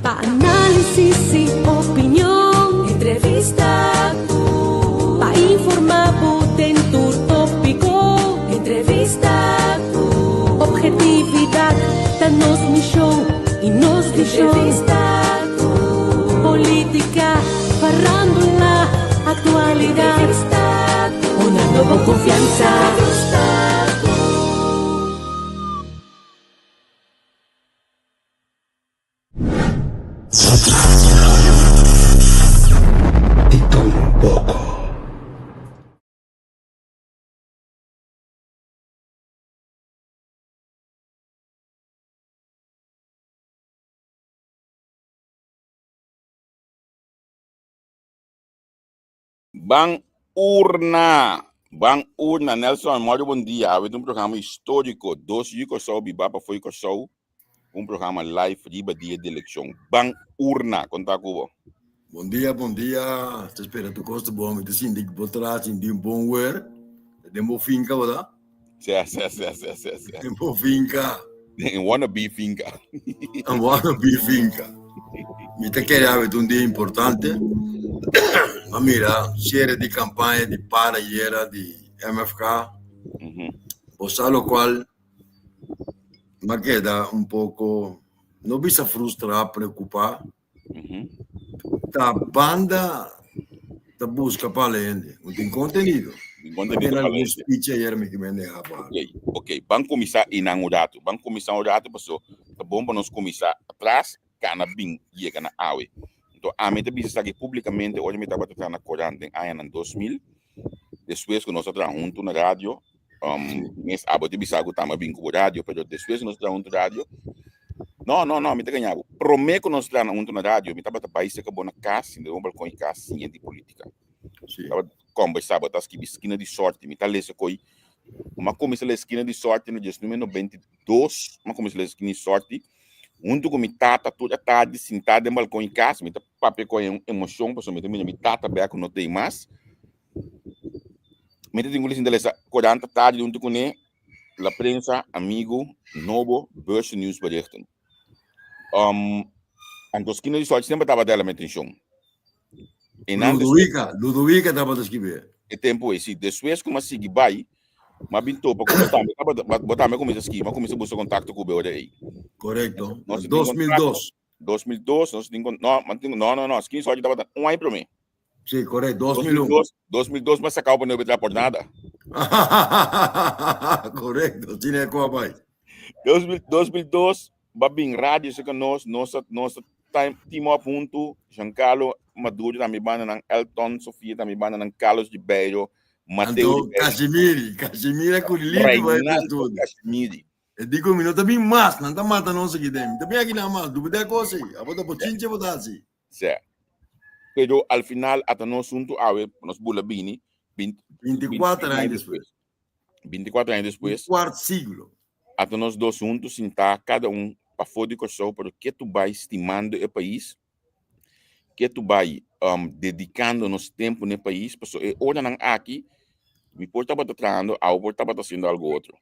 Pa análisis i opinion. Entrevista ku. Pa informá bo den tur tópiko. Entrevista ku. Objetividat ta nos mishon i nos vishon. Entrevista ku. Polítika, farándula, aktualidat. Entrevista ku. Dunando bo konfiansa. Entrevista ku. Di todo un poco. Ban urna! Ban urna! Nelson, mori bon dia. Awe ta un programa historico. Dos yu Kòrsou biba pafó di Kòrsou. Un programa live riba dia di elekshon. Ban urna! Kon ta ku bo? Bon dia, bon dia. Ta spera tur kos ta bon. Mi ta sinti ku bo traha sinti un bon wer. Ta den bo finka, bo ta? Sè, sè, sè, sè, sè, sè. Den bo finka. Den wannabe finka. Un wannabe finka. Mi ta kere awe ta un dia importante. A mira siere di kampaña di par ayera di MFK. Bo sa lokual m'a keda un poko, no bisa frustrá, preokupá. Ta banda ta buska pa la hende. No tin kontenido. Tin kontenido pa la hende. Speech ayer mi ke mende haba. Ok, ok. Ban kuminsá einan un ratu. Ban kuminsá un ratu paso ta bon pa nos kuminsá atras kana bin yega na awe. Enton ami ta bisa esaki públikamente ora mi tabata traha na korant den añanan 2000. Despues ku nos a traha huntu na radio, mes abo ta bisa ku tamba bin ku bo radio, pero despues ku nos a traha huntu radio, no, no, no, mi ta gaña bo. Promé ku nos traha huntu na radio, mi tabata bai serka bo na kas, sinta den bo balkon di kas, siña di polítika. Tabata kombersá, bo ta skibi Skina di Sorti, mi ta lesa ko'i, mi a kuminsá lesa Skina di Sorti na dies nume 92, mi a kuminsá lesa Skina di Sorti, huntu ku mi tata tur atardi sintá den balkon di kas, mi ta papia ku emoshon pasobra mi ta mira mi tata bek ku no ta ei mas. Mi ta tin ku sinta lesa korant atardi huntu kuné, La Prensa, Amigo, Nobo, Beurs en Nieuwsberichten. Anto Skina di Sòchi semper tabata hala mi atenshon. Ludovica, Ludovica tabata skibé. E tempu ei, si. Despues ku mi a sigui bai, mi a bin topa ku bo tambe tabata, bo tambe a kuminsá skibi, mi a kuminsá buska kontakto ku bo e ora ei. Korekto. Na 2002. 2002, nos tin, no, no, no, no, Skina di Sòchi tabata un aña promé. Sí, correcto, 2001. 2002, 2002 me sacado pa no tra por nada. Correcto, tiene que bai. 2002, ba bin radio se nos, nos, nos time, team up junto, Giancarlo Maduro también banda nan, Elton Sofia también banda nan, Carlos Ribeiro, Mateo Ribeiro. Casimiri, Casimiri con lindo vai tudo. Casimiri. E dico mi no ta bin mas, nan ta mata nos aquí den. Mi ta bin aquí na mas, dubida cosa aí. Abo ta bochinche bota así. Sè. Pero al final ata nos huntu awe, nos bula bini, 24 aña despues. 24 aña despues. Un cuart siglo. Ata nos dos huntu sintá, cada un pafó di Kòrsou, pero ke tu bai stimando e pais, ke tu bai um, dedicando nos tempo n'e pais, pasobra e oranan aki mi por tabata trahando, abo por tabata haciendo algo otro.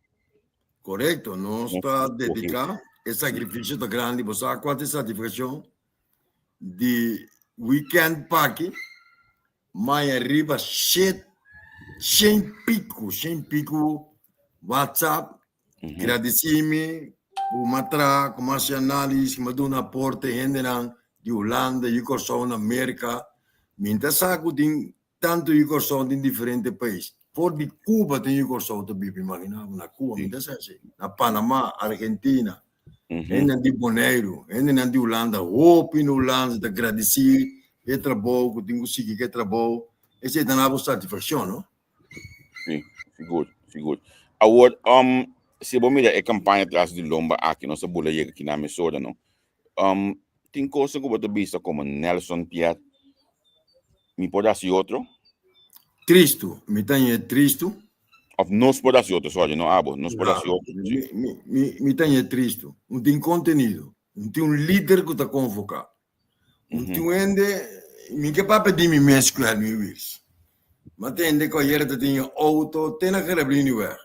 Correcto, nos ta dedica, e sacrificio ta grandi, bo sa cuanto e satisfaccion di weekend paki maya riba shet shen pico shen pico WhatsApp mm -hmm. gradicimi ku matra ku mas analis ku duna aporte hendenan di Hulanda y Kòrsou na Merka minta sa ku tin Tantu yu Kòrsou den diferente pais. For di Cuba tin yu Kòrsou ta biba, imagina bo, na Cuba, mi ta sa esei. Na Panama, Argentina, hendenan di Boneiru, hendenan di Hulanda, hopi na Hulanda ta gradisí e trabou ku tin ku sigui ku e trabou. Esei ta na bo satisfakshon, no? Sí, sigur, sigur. Awor, si bo mira e kampaña tras di lomba aki, nos a bula yega kinan mesora, no? Um, tin cosa ku bo ta bisa komo Nelson Piet, mi por hasi otro? Tristu, mi ta ñe tristu. Of nos por hasi otro, sorry, no abo, nos por hasi otro. Mi, mi, mi, mi ta ñe tristu. Un tin kontenido, un tin un lider ku ta konvoká. Un tin un hende, mi ke papia di mi mes ku Helmi Wiels. Ma tende ku ayera ta tin auto te na Grebbelinieweg.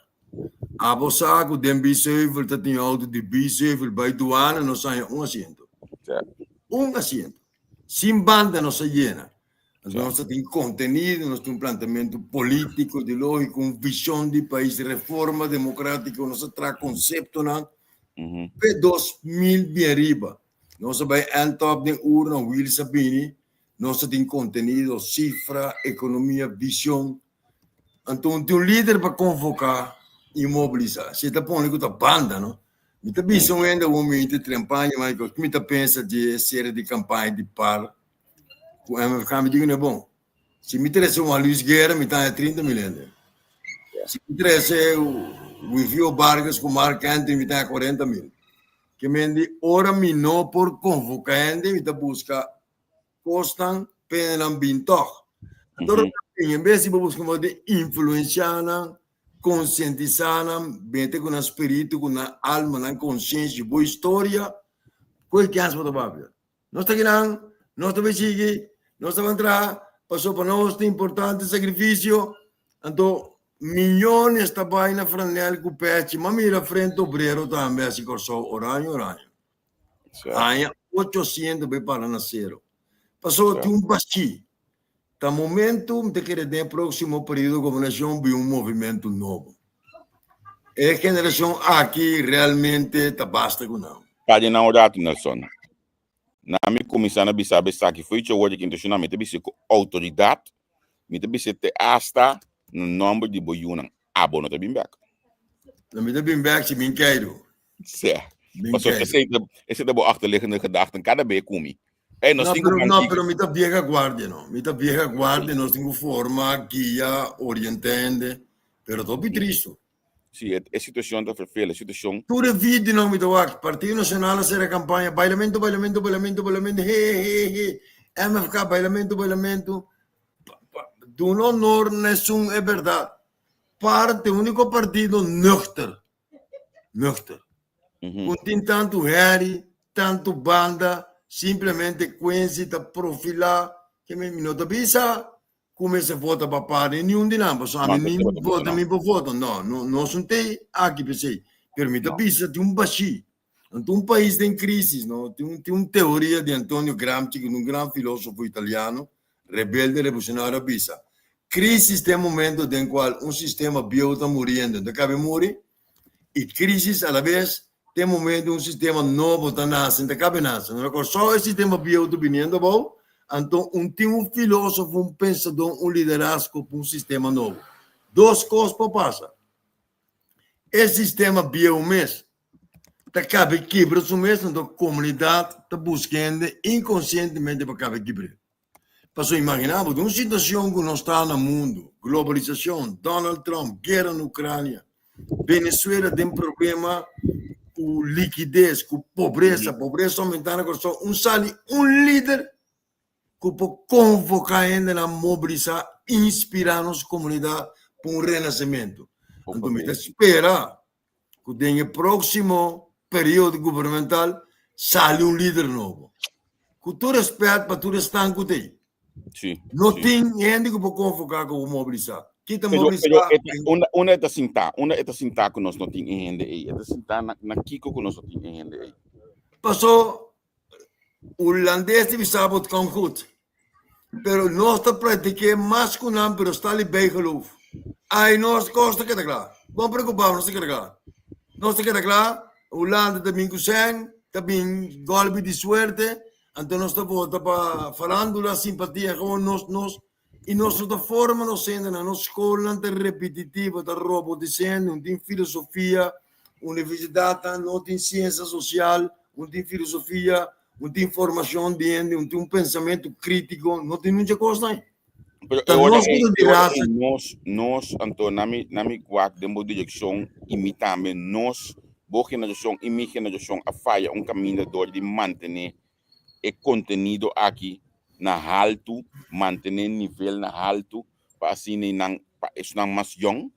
Abo sa ku den Biesheuvel ta tin auto di Biesheuvel bai duana no sa haña un asiento. Un asiento. Sin banda nos a yena. Nos ta tin contenido, nos tin un planteamiento político, ideológico, un visión di país, reforma democrático, nos a traha conceptonan. Pe 2000 bien riba. Nos a bai end up den urna, Wiels a bini, nos ta tin contenido, cifra, economia, vision. Anto tin un lider pa convoca y mobilisa. Si ta pone cu ta banda, no? Mi ta bisa un hende awor mi ta trempaña, ma mi ta pensa di e serie di campaña di par cu MFK, mi digo no e bon. Si mi trece Juan Luis Guerra, mi ta haña 30 mil hende. Si mi trece Wilfrido Vargas cu Mark Anthony, mi ta haña 40 mil. Ke men di ora mi no por convoca hende, mi ta busca kosnan p'e nan bin tòg. Anto ora nan bin, en bes di bo buska modo di influensiá nan, konsientisá nan, mete ku nan spiritu, ku nan alma, nan konsiensia, bo historia, ku e kens bo ta papia? Nos ta kinan, nos ta bai sigui, nos ta ban traha, pasobra pa nos ta importante sakrifisio. Anto miyones ta bai na franel ku pechi, m'a mira Frente Obrero tambe hasi Kòrsou oraño oraño. Aña 800 bai para na sero. Pasobra tin un bashí. Ta momento, mi ta kere den e próksimo periodo di gobernashon bin un movimentu nobo. E generashon aki realmente ta basta ku nan. Padi nan un ratu, Nelson. Na mi kuminsá na bisa bo esaki, fo'i tjou wòrdu ki intenshoná, mi ta bisa ku outoridat, mi ta bisa te asta na nòmber di bo yunan, abo no ta bin bèk. No, mi ta bin bèk si mi keiru. Sè. Pasobra esei ta, esei ta bo achterliggende gedachten kada be ku mi. Ey, nos No, tin ku pero, no, manti. pero mi ta vieja guardia, no. Mi ta vieja guardia, nos tin ku forma, guia, orienta hende. Pero ta hopi tristo. Sí, e, e situacion ta vervelend, e situacion. Tur e videonan mi ta wak, Partido Nacional a sera campaña, bailamento, bailamento, bailamento, bailamento, he, he, he, MFK, bailamento, bailamento. Duna honor na esun e berdad. Par ta e unico partido nuchter, nuchter. Cu tin tanto herrie, tanto banda, simplemente Quincy ta profila, ke mi no ta bisa ku mester vota pa par ni un di nan, pasobra ami ni vota mi por vota. No, no, nos no te aki p'esei. Pero mi ta bisa tin un bashí. Anto un pais den crisis, no? Tin un, tin un teoria di Antonio Gramsci, ku ta un gran filosofo italiano, rebelde revolucionario, a bisa, Crisis ta e momento den cual un sistema bieu ta muriendo, ta cabe muri, y crisis a la vez ta e momento un sistema nobo ta nace, ta cabe nace. Na Kòrsou e sistema bieu ta biniendo abou, anto un tin un filosofo, un pensador, un liderazgo pa un sistema nobo. Dos cos por pasa. E sistema bieu mes ta cabe kibra su mes, anto comunidad ta busca hende inconsientemente pa cabe kibr'é. Pasobra imagina bo den un situacion cu nos ta na mundo, globalisacion, Donald Trump, guera na Ucrania, Venezuela den problema cu liquidez, cu pobreza, pobreza aumenta na Corsou, un sali un lider cu por convoca hendenan, mobilisa, inspira nos comunidad pa un renacimento. Anto mi ta spera cu den e proximo periodo gubernamental sali un lider nobo. Cu tur respet pa tur esnan cu t'ey. Sí, No sí. tin hende cu por convoca cu por mobilisa. Ki ta Pero, mobilisa? pero e ta, unda, unda e ta sintá? Unda e ta sintá cu nos no tin e hende ey? E ta sintá na, na kico cu nos no tin e hende ey? Paso Hulandes ta bisa bo het kan goed. Pero nos ta practiqué mas cu nan, pero sta li bijgeloof. Ay, nos cos ta keda cla. Bon preocupa, nos ta keda cla. Nos ta keda cla, Hulanda ta bin cu sen, ta bin golpe di suerte, anto nos ta vota pa farandula, simpatia, gewoon nos, nos, y nos no ta forma nos hendenan, nos scolnan ta repetitivo, ta robotisendo, no tin filosofia, universidadnan no tin ciencia social, no tin filosofia, no tin formacion di hende, no tin un pensamento critico, no tin mucha cosnan. Pero Ta e ora nos ei, ku ta di e ora rasa. ei nos, nos, anto na mi, na mi wak den bo direccion y mi tambe, nos, bo generacion y mi generacion a faya un caminda door di mantene e contenido aki na haltu, mantene nivel na haltu pa asina e nan, pa esnan mas yong.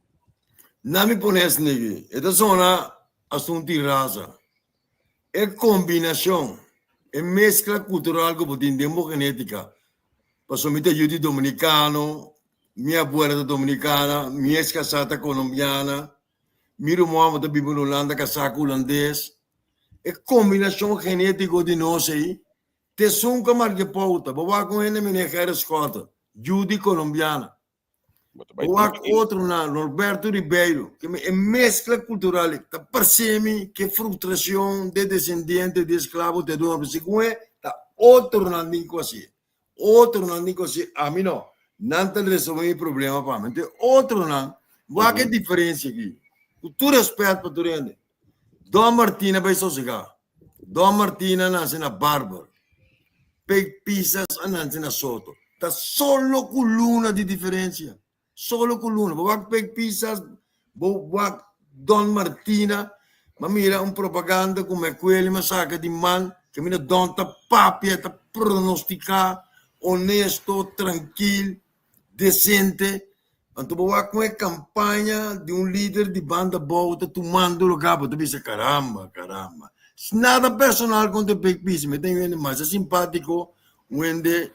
Na mi pone es nigi, e ta sona asuntu di rasa. E kombinashon, e meskla kultural ku bo tin den bo genétika, pasobra mi ta yu di dominikano, mi abuela ta dominikana, mi es kasá ta kolombiana, mi ruman ta biba na Hulanda kasá ku hulandes. E kombinashon genétiko di nos ei. T'esun ku a marka e pouta. Bo wak un hende meneer Gerrit Schotten, yu di Colombiana. Bo wak otronan, Norberto Ribeiro. Ke men e meskla kultural ei ta parse mi ke frustrashon de desendiente di esklabo ta duna, pero segun e ta otronan tin ku hasié. Otronan tin ku hasié, ami no. Nan ta resolve mi problema pa mi. Entonces otronan, wak e diferensia aki. Ku tur rèspèt pa tur hende. Don Martina bai sosegá. Don Martina nase na Barber. Peg Pisas a nase na Soto. Ta solo ku luna di diferensia. Solo ku luna. Bo wak Peg Pisas, bo wak Don Martina. M'a mira un propaganda ku Mecueli m'a saka di man. Kaminda Don ta papia, ta pronostiká, honesto, trankil. Decente, anto bo wak con e campaña di un lider di banda abou ta tumando lugar, bo ta bisa caramba, caramba. Nada personal contra e Big Pisi, mi ta un hende masha simpatico, un hende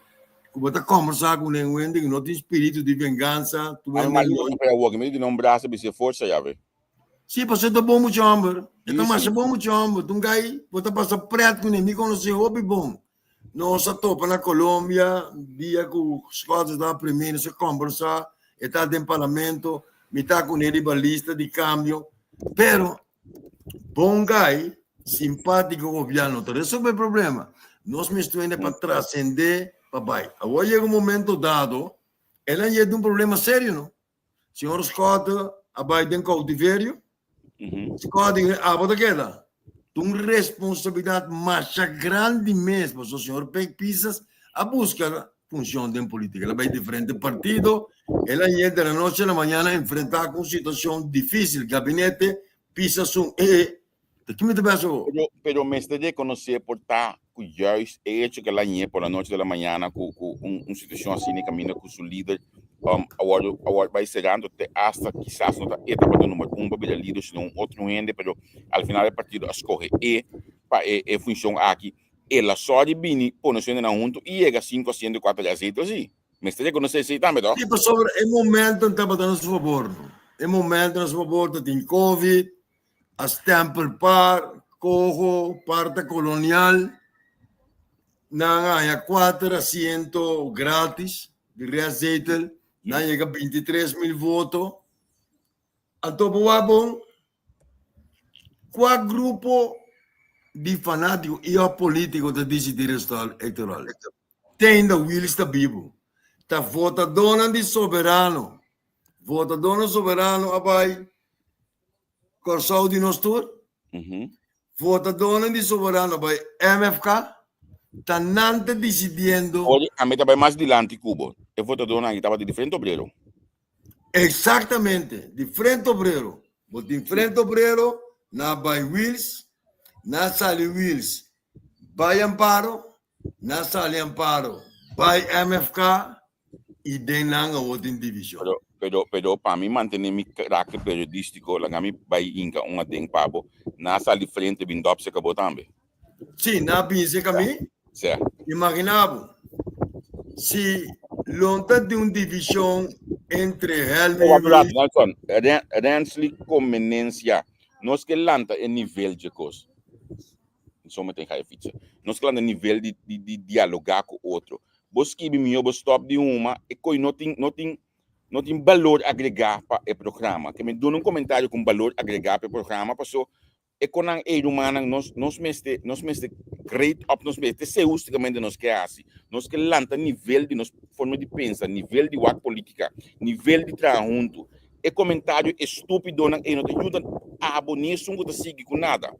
cu bo ta combersa cune, un hende cu no tin spiritu di venganza, tu hende no. Ami mas mi ta duna un brasa bisa e forsa yawe. Sí, pasobra e ta bon mucha homber, e ta masha bon mucha homber, ta un guy bo ta pasa pret cune, mi conoce hopi bon. Nos a topa na Colombia dia cu Scott estaba premier, nos a combersa, e ta den parlamento, mi ta cune riba lista di cambio, pero bon guy, simpatico jovial no ta resolve problema. Nos mester hende pa trascende pa bay. Awor yega un momento dado, el a yega un problema serio no. Señor Scott a bai den cautiverio. Scott di abo ta keda. Ta un responsabilidad masha grandi mes, pasobra señor Pek Pisas a busca funcion den politica. El a bai diferente partido, el a yega de la noche a la mañana enfrenta cu un situacion dificil. Gabinete Pisas un e Ta ki mi ta pensa bo? Pero, pero mester reconoce por ta cu juist e hecho que el a ñe por la noche de la mañana cu, cu un, un situacion asina caminda cu su lider um, a wordo, a wordo bay cerrando te hasta quizás no ta e tabata number un pa bira lider sino un otro hende, pero al final e partido a scoge e pa e, e funcion aki. El a sorry bini pone su hendenan hunto y yega cinco asiento y cuatro asiento así. Mester reconoce esey tambe toch? Sí, pasobra e momento tabata na su favor, no. E momento na su favor ta tin COVID, A stempel par, coho, parta colonial. Nan a haña kuater asiento gratis di restzetel. Nan yega 23 mil voto. Anto bo wak bon, kua grupo di fanátiko i òf polítiko ta disidí resultado elektoral? Te ainda Willis ta bibu. Ta votadónan di Soberano. Votadónan Soberano a bai Kòrsou di nos tur, votadónan di Soberano bai MFK, ta nan ta disidiendo. Oye, ami ta bai mas dilanti ku bo. E votadónan aki tabata di Frente Obrero. Eksaktamente, di Frente Obrero. Bo tin Frente Obrero, nan a bai Wiels, nan a sali Wiels bai Amparo, nan a sali Amparo bai MFK, i den nan awor tin divishon. Pero, pero, pero pa mi mantene mi karakter periodístiko, laga mi bai hinka un aden pa bo. Nan a sali frente bin dòp seka bo tambe. Sí, nan a bin seka mi. Sè. Imaginá bo, si lo ta di un divishon entre Helmi Wak i rato, Nelson. Ren, Rensley Comenencia. Nos ke lanta e nivel dje kos. Zometeen ga je fietsen. Nos ke lanta e nivel di, di, di dialogá ku otro. Bo skibi mihó bo stòp di huma, e koi no tin no tin no tin balor agregá pa e programa. Ke mi duna un komentario ku un balor agregá pa e programa paso e konan ei rumannan nos nos mester nos mester grade up nos mester esei hustikamente nos ke hasi. Nos ke lanta nivel di nos forma di pensa, nivel di wak politika, nivel di traha huntu. E komentario estúpidonan ei no ta yuda abo ni esun ku ta sigui ku nada.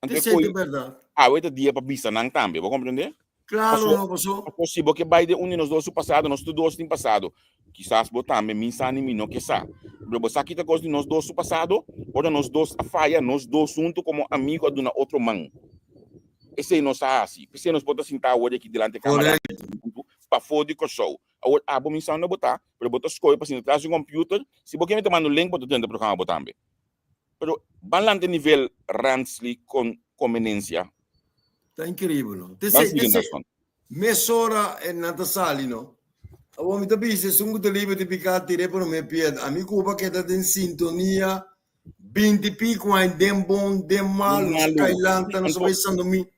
Anto e Esei koi ta bèrdat. awe ta dia pa bisa nan tambe, bo komprendé? Klaro Paso, no, paso. paso si bo ke bai den un di nos dos su pasado, nos tur dos tin pasado. Kisas bo tambe, mi sa ni mi no ke sa. Pero bo sa kita kos di nos dos su pasado? Ora nos dos a faya, nos dos huntu komo amigu a duna otro man. Esei nos a hasi. P'esei nos por ta sintá awor aki delante kamera Korekto. huntu pafó di Kòrsou. Awor abo mi sa unda bo ta, pero bo ta skohe pa sinta tras di un computer. Si bo ke mi ta manda un link bo ta drenta programa bo tambe. Pero ban lanta nivel Ransley con convenencia. Ta increíble no. Te Ban se, sigui te se, Nelson. mesora e nan ta sali no. Awor mi ta bisa esun ku ta liber di piká tir'é promé piedra. Ami ku bo a keda den sintonia binti pico aña den bon, den Den mal, nos a malu. kai lanta, nos a Anto bai San Domingo.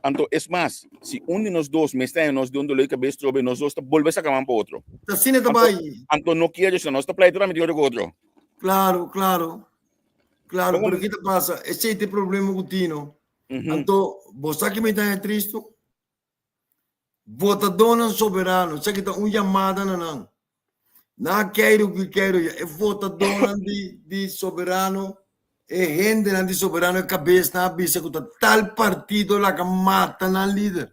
Anto es mas, si un di nos dos mester haña nos den un dolor di kabes trobe, nos dos ta bolbe saka man pa otro. Ta asina ta bai. Anto no kier esei, nos ta pleita tambe di otro ku otro. Claro, claro. Claro, pero ki ta pasa? Esei ta e problema ku tin, no? Anto, bo sa ki mi ta haña tristu? Votadónan soberano, esaki ta un yamada na nan. Nan a keiru ku keiru ya. E votadónan di di soberano, e hendenan di soberano, e kabesnan a bisa ku ta tal partido laga mata nan lider.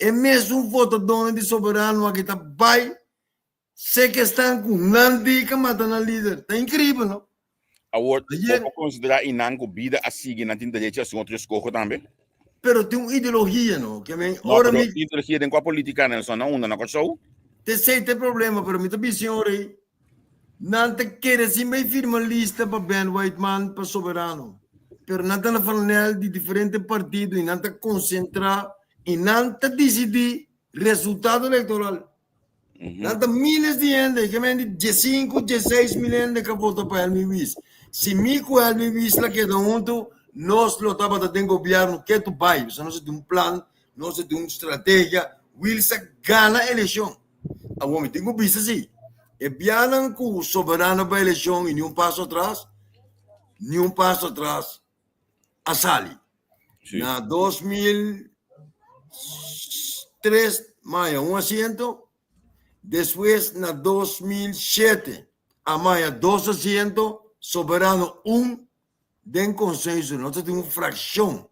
E mesun votadónan di soberano aki ta bai Sekestan ku nan di ka mata nan lider. Ta inkribel, no? Awor, bo por konsiderá i nan ku bida a sigui nan tin derecho a hasi un otro eskoho tambe? Pero tin un ideologia, no? Ke men, No, ora pero mi. ideologia den kua politika, Nelson? Na unda? Na Kòrsou? T'esei ta e problema, pero mi ta bisa ora ei, nan ta kere sin bai firma lista pa Ben Whiteman pa Soberano, pero nan ta na flanel di diferente partido i nan ta konsentrá i nan ta disidí resultado elektoral. Nan ta miles di hende, ke men di diesinku, dieseis mil hende ka vota pa Helmi Wies. Si mi ku Helmi Wies la keda huntu, nos lo tabata den gobièrnu ketu bai. Pasobra nos a tin un plan, nos a tin un strategia. Wiels a gana elekshon. Awor mi tin ku bisa si, e bianan ku Soberano bai elekshon i ni un paso atras, ni un paso atras a sali. Na 2003 maya un asiento, despues na 2007 a maya dos asiento, Soberano un den consenso, nos ta tin un fraccion,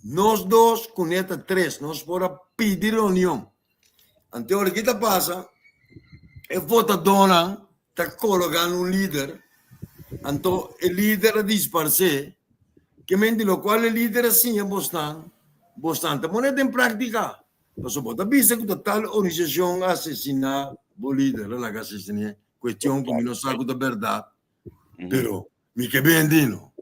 nos dos cu neta tres, nos por a pidi reunion. Ante ora ki ta pasa, e votadornan ta coloca un lider, anto e lider a disparce, ke men di locual e lider a siña bosnan, bosnan ta pone den practica, pasobra bo ta bisa cu ta tal organisacion a asesina bo lider, a laga asesine, cuestion cu mi no sa cu ta berdad, pero Mi ke bendi no.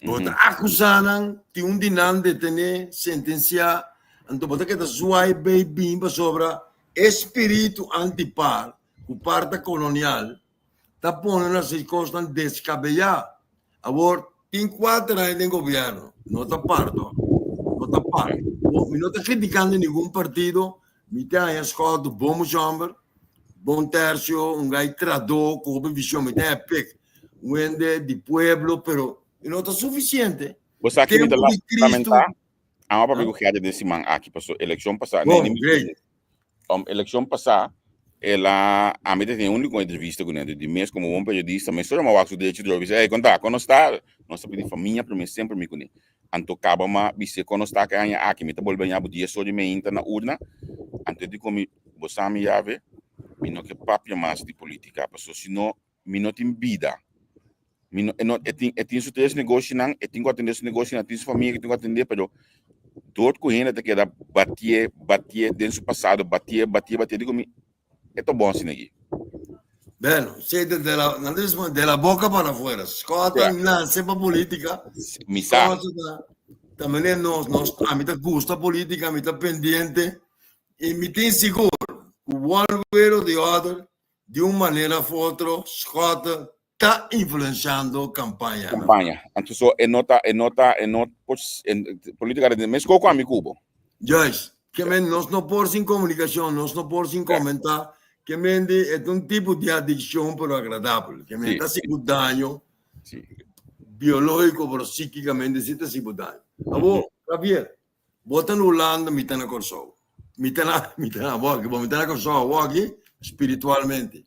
Bo ta akusá nan, tin un di nan detené, sentensiá, anto bo ta keda zwaai bei bin pasobra e spiritu anti-par, ku par ta kolonial, ta pone nan hasi kosnan deskabeyá. Awor, tin kuater aña den gobièrnu, no ta par to, no ta par. Bo, mi no ta kritikando ningun partido, Mi ta haña Scott bon mucha homber, bon tercio, un gai tradó ku hopi vision. Mi ta haña Pik, un hende di pueblo, pero e no ta suficiente. Bo sa ki mi ta Tempu di Cristo. lamentá? Amo papia ku Gerrit den siman aki, paso elekshon pasá, Bon, nee, ni mi- great. Elekshon pasá, el a, ami ta tin úniko entrevista ku ne, di mes komo bon periodista, mesora mi a wak su derecho droga, bisa, ey, kon ta, kon nos ta? Nos ta pidi famia promé semper mi kuné. Anto kaba ma bis'é kon nos ta ke aña aki, mi ta bolbe aña bo dies or di meinta na urna. Anto e di ku mi, Bo sa mi yave, mi no ke papia mas di politika, pasobra si no mi no tin bida. Mi no, e no, e tin, e tin su tres negoshinan, e tin ku atendé su negoshinan, e tin su famia ku tin ku atendé, pero dor ku hende ta keda batié, batié den su pasado, batié, batié, batié, di ku mi, E ta bon asina aki. Bueno, sí, de, de la, nan dice, de la boca para afuera. Scott Ja. nace pa política. Mi sa. Scott ta, ta meneer nos, nos, a mi ta gusta política, a mi ta pendiente. Y mi tin sigur, ku one way or the other, di un manera of otro, Scott ta influenciando campaña. Campaña. Anto so e no ta, e no ta, e no por, en, política de mes koko ami kubo. Juist. Ke men nos no por sin comunicacion, nos no por sin comenta. Ke men di e ta un tipo di adiccion pero agradabel. Ke men ta haci bo daño biologico pero psiquicamente si ta haci bo daño. Abo, Javier, bo ta na Hulanda, mi ta na Kòrsou. Mi ta na, mi ta na awor, bo mi ta na Kòrsou awor aki spiritualmente.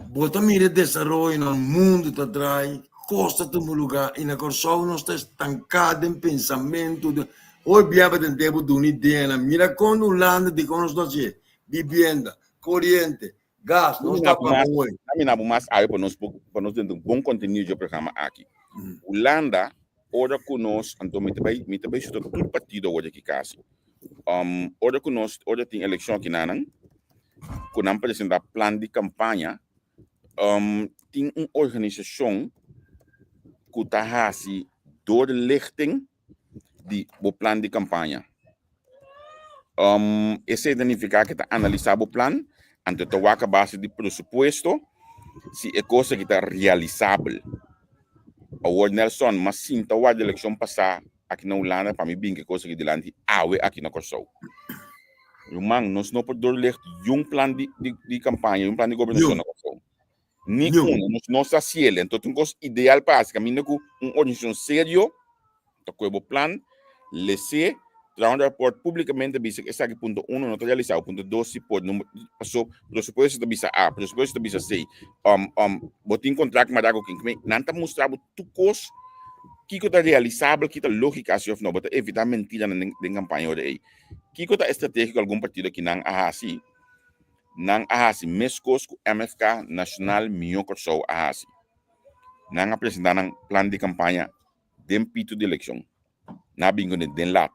Bo ta mira e desaroyo na mundu ta drai, kos ta tuma lugá i na Kòrsou nos ta estanká den pensamentu. Hoy bia bo tende bo duna ideanan. Mira kon Hulanda dikon nos no hasié. Bibienda, koriente, gas, nos ta paga hoy. Na mina bo mas awe pa nos pa nos duna un bon kontenido dje programa aki. Hulanda ora ku nos anto mi ta bai mi ta bai suta tur partido awor aki kasi. Ora ku nos ora tin elekshon aki nanan ku nan presenta plan di kampaña tin un organisashon ku ta hasi doorlichting di bo plan di kampaña. Esei ta nifiká ku ta analisá bo plan anto ta wak a base di presupuesto si e kos aki ta realisabel. Awor Nelson, m'a sinta wak di elekshon pasá. aki na Hulanda pa mi bin ku e kos aki dilanti awe aki na Kòrsou. Ruman, nos no por doorlicht yun plan di, di, di kampaña, yun plan di gobernashon na Kòrsou. Ni uno, nos no sa hasiel. Enton tin kos ideal pa hasi kaminda ku un organisashon serio ta kohe bo plan, les'é, traha un raport públikamente bisa ku esaki punto uno no ta realisá, punto dos si por, number, paso presupuesto ta bisa A, presupuesto ta bisa C, bo tin kontrakt mará ku ken, nan ta mustra bo tur kos kiko ta realisabel, ki ta lógika si òf no, bo ta evitá mentiranan den kampaña ora ei. Kiko ta e strategia ku algun partido akinan a hasi? Nan a hasi meskos ku MFK Nashonal Mihó Kòrsou a hasi. Nan a presentá nan plan di kampaña den pitu di elekshon. Nan a bin kuné den lat.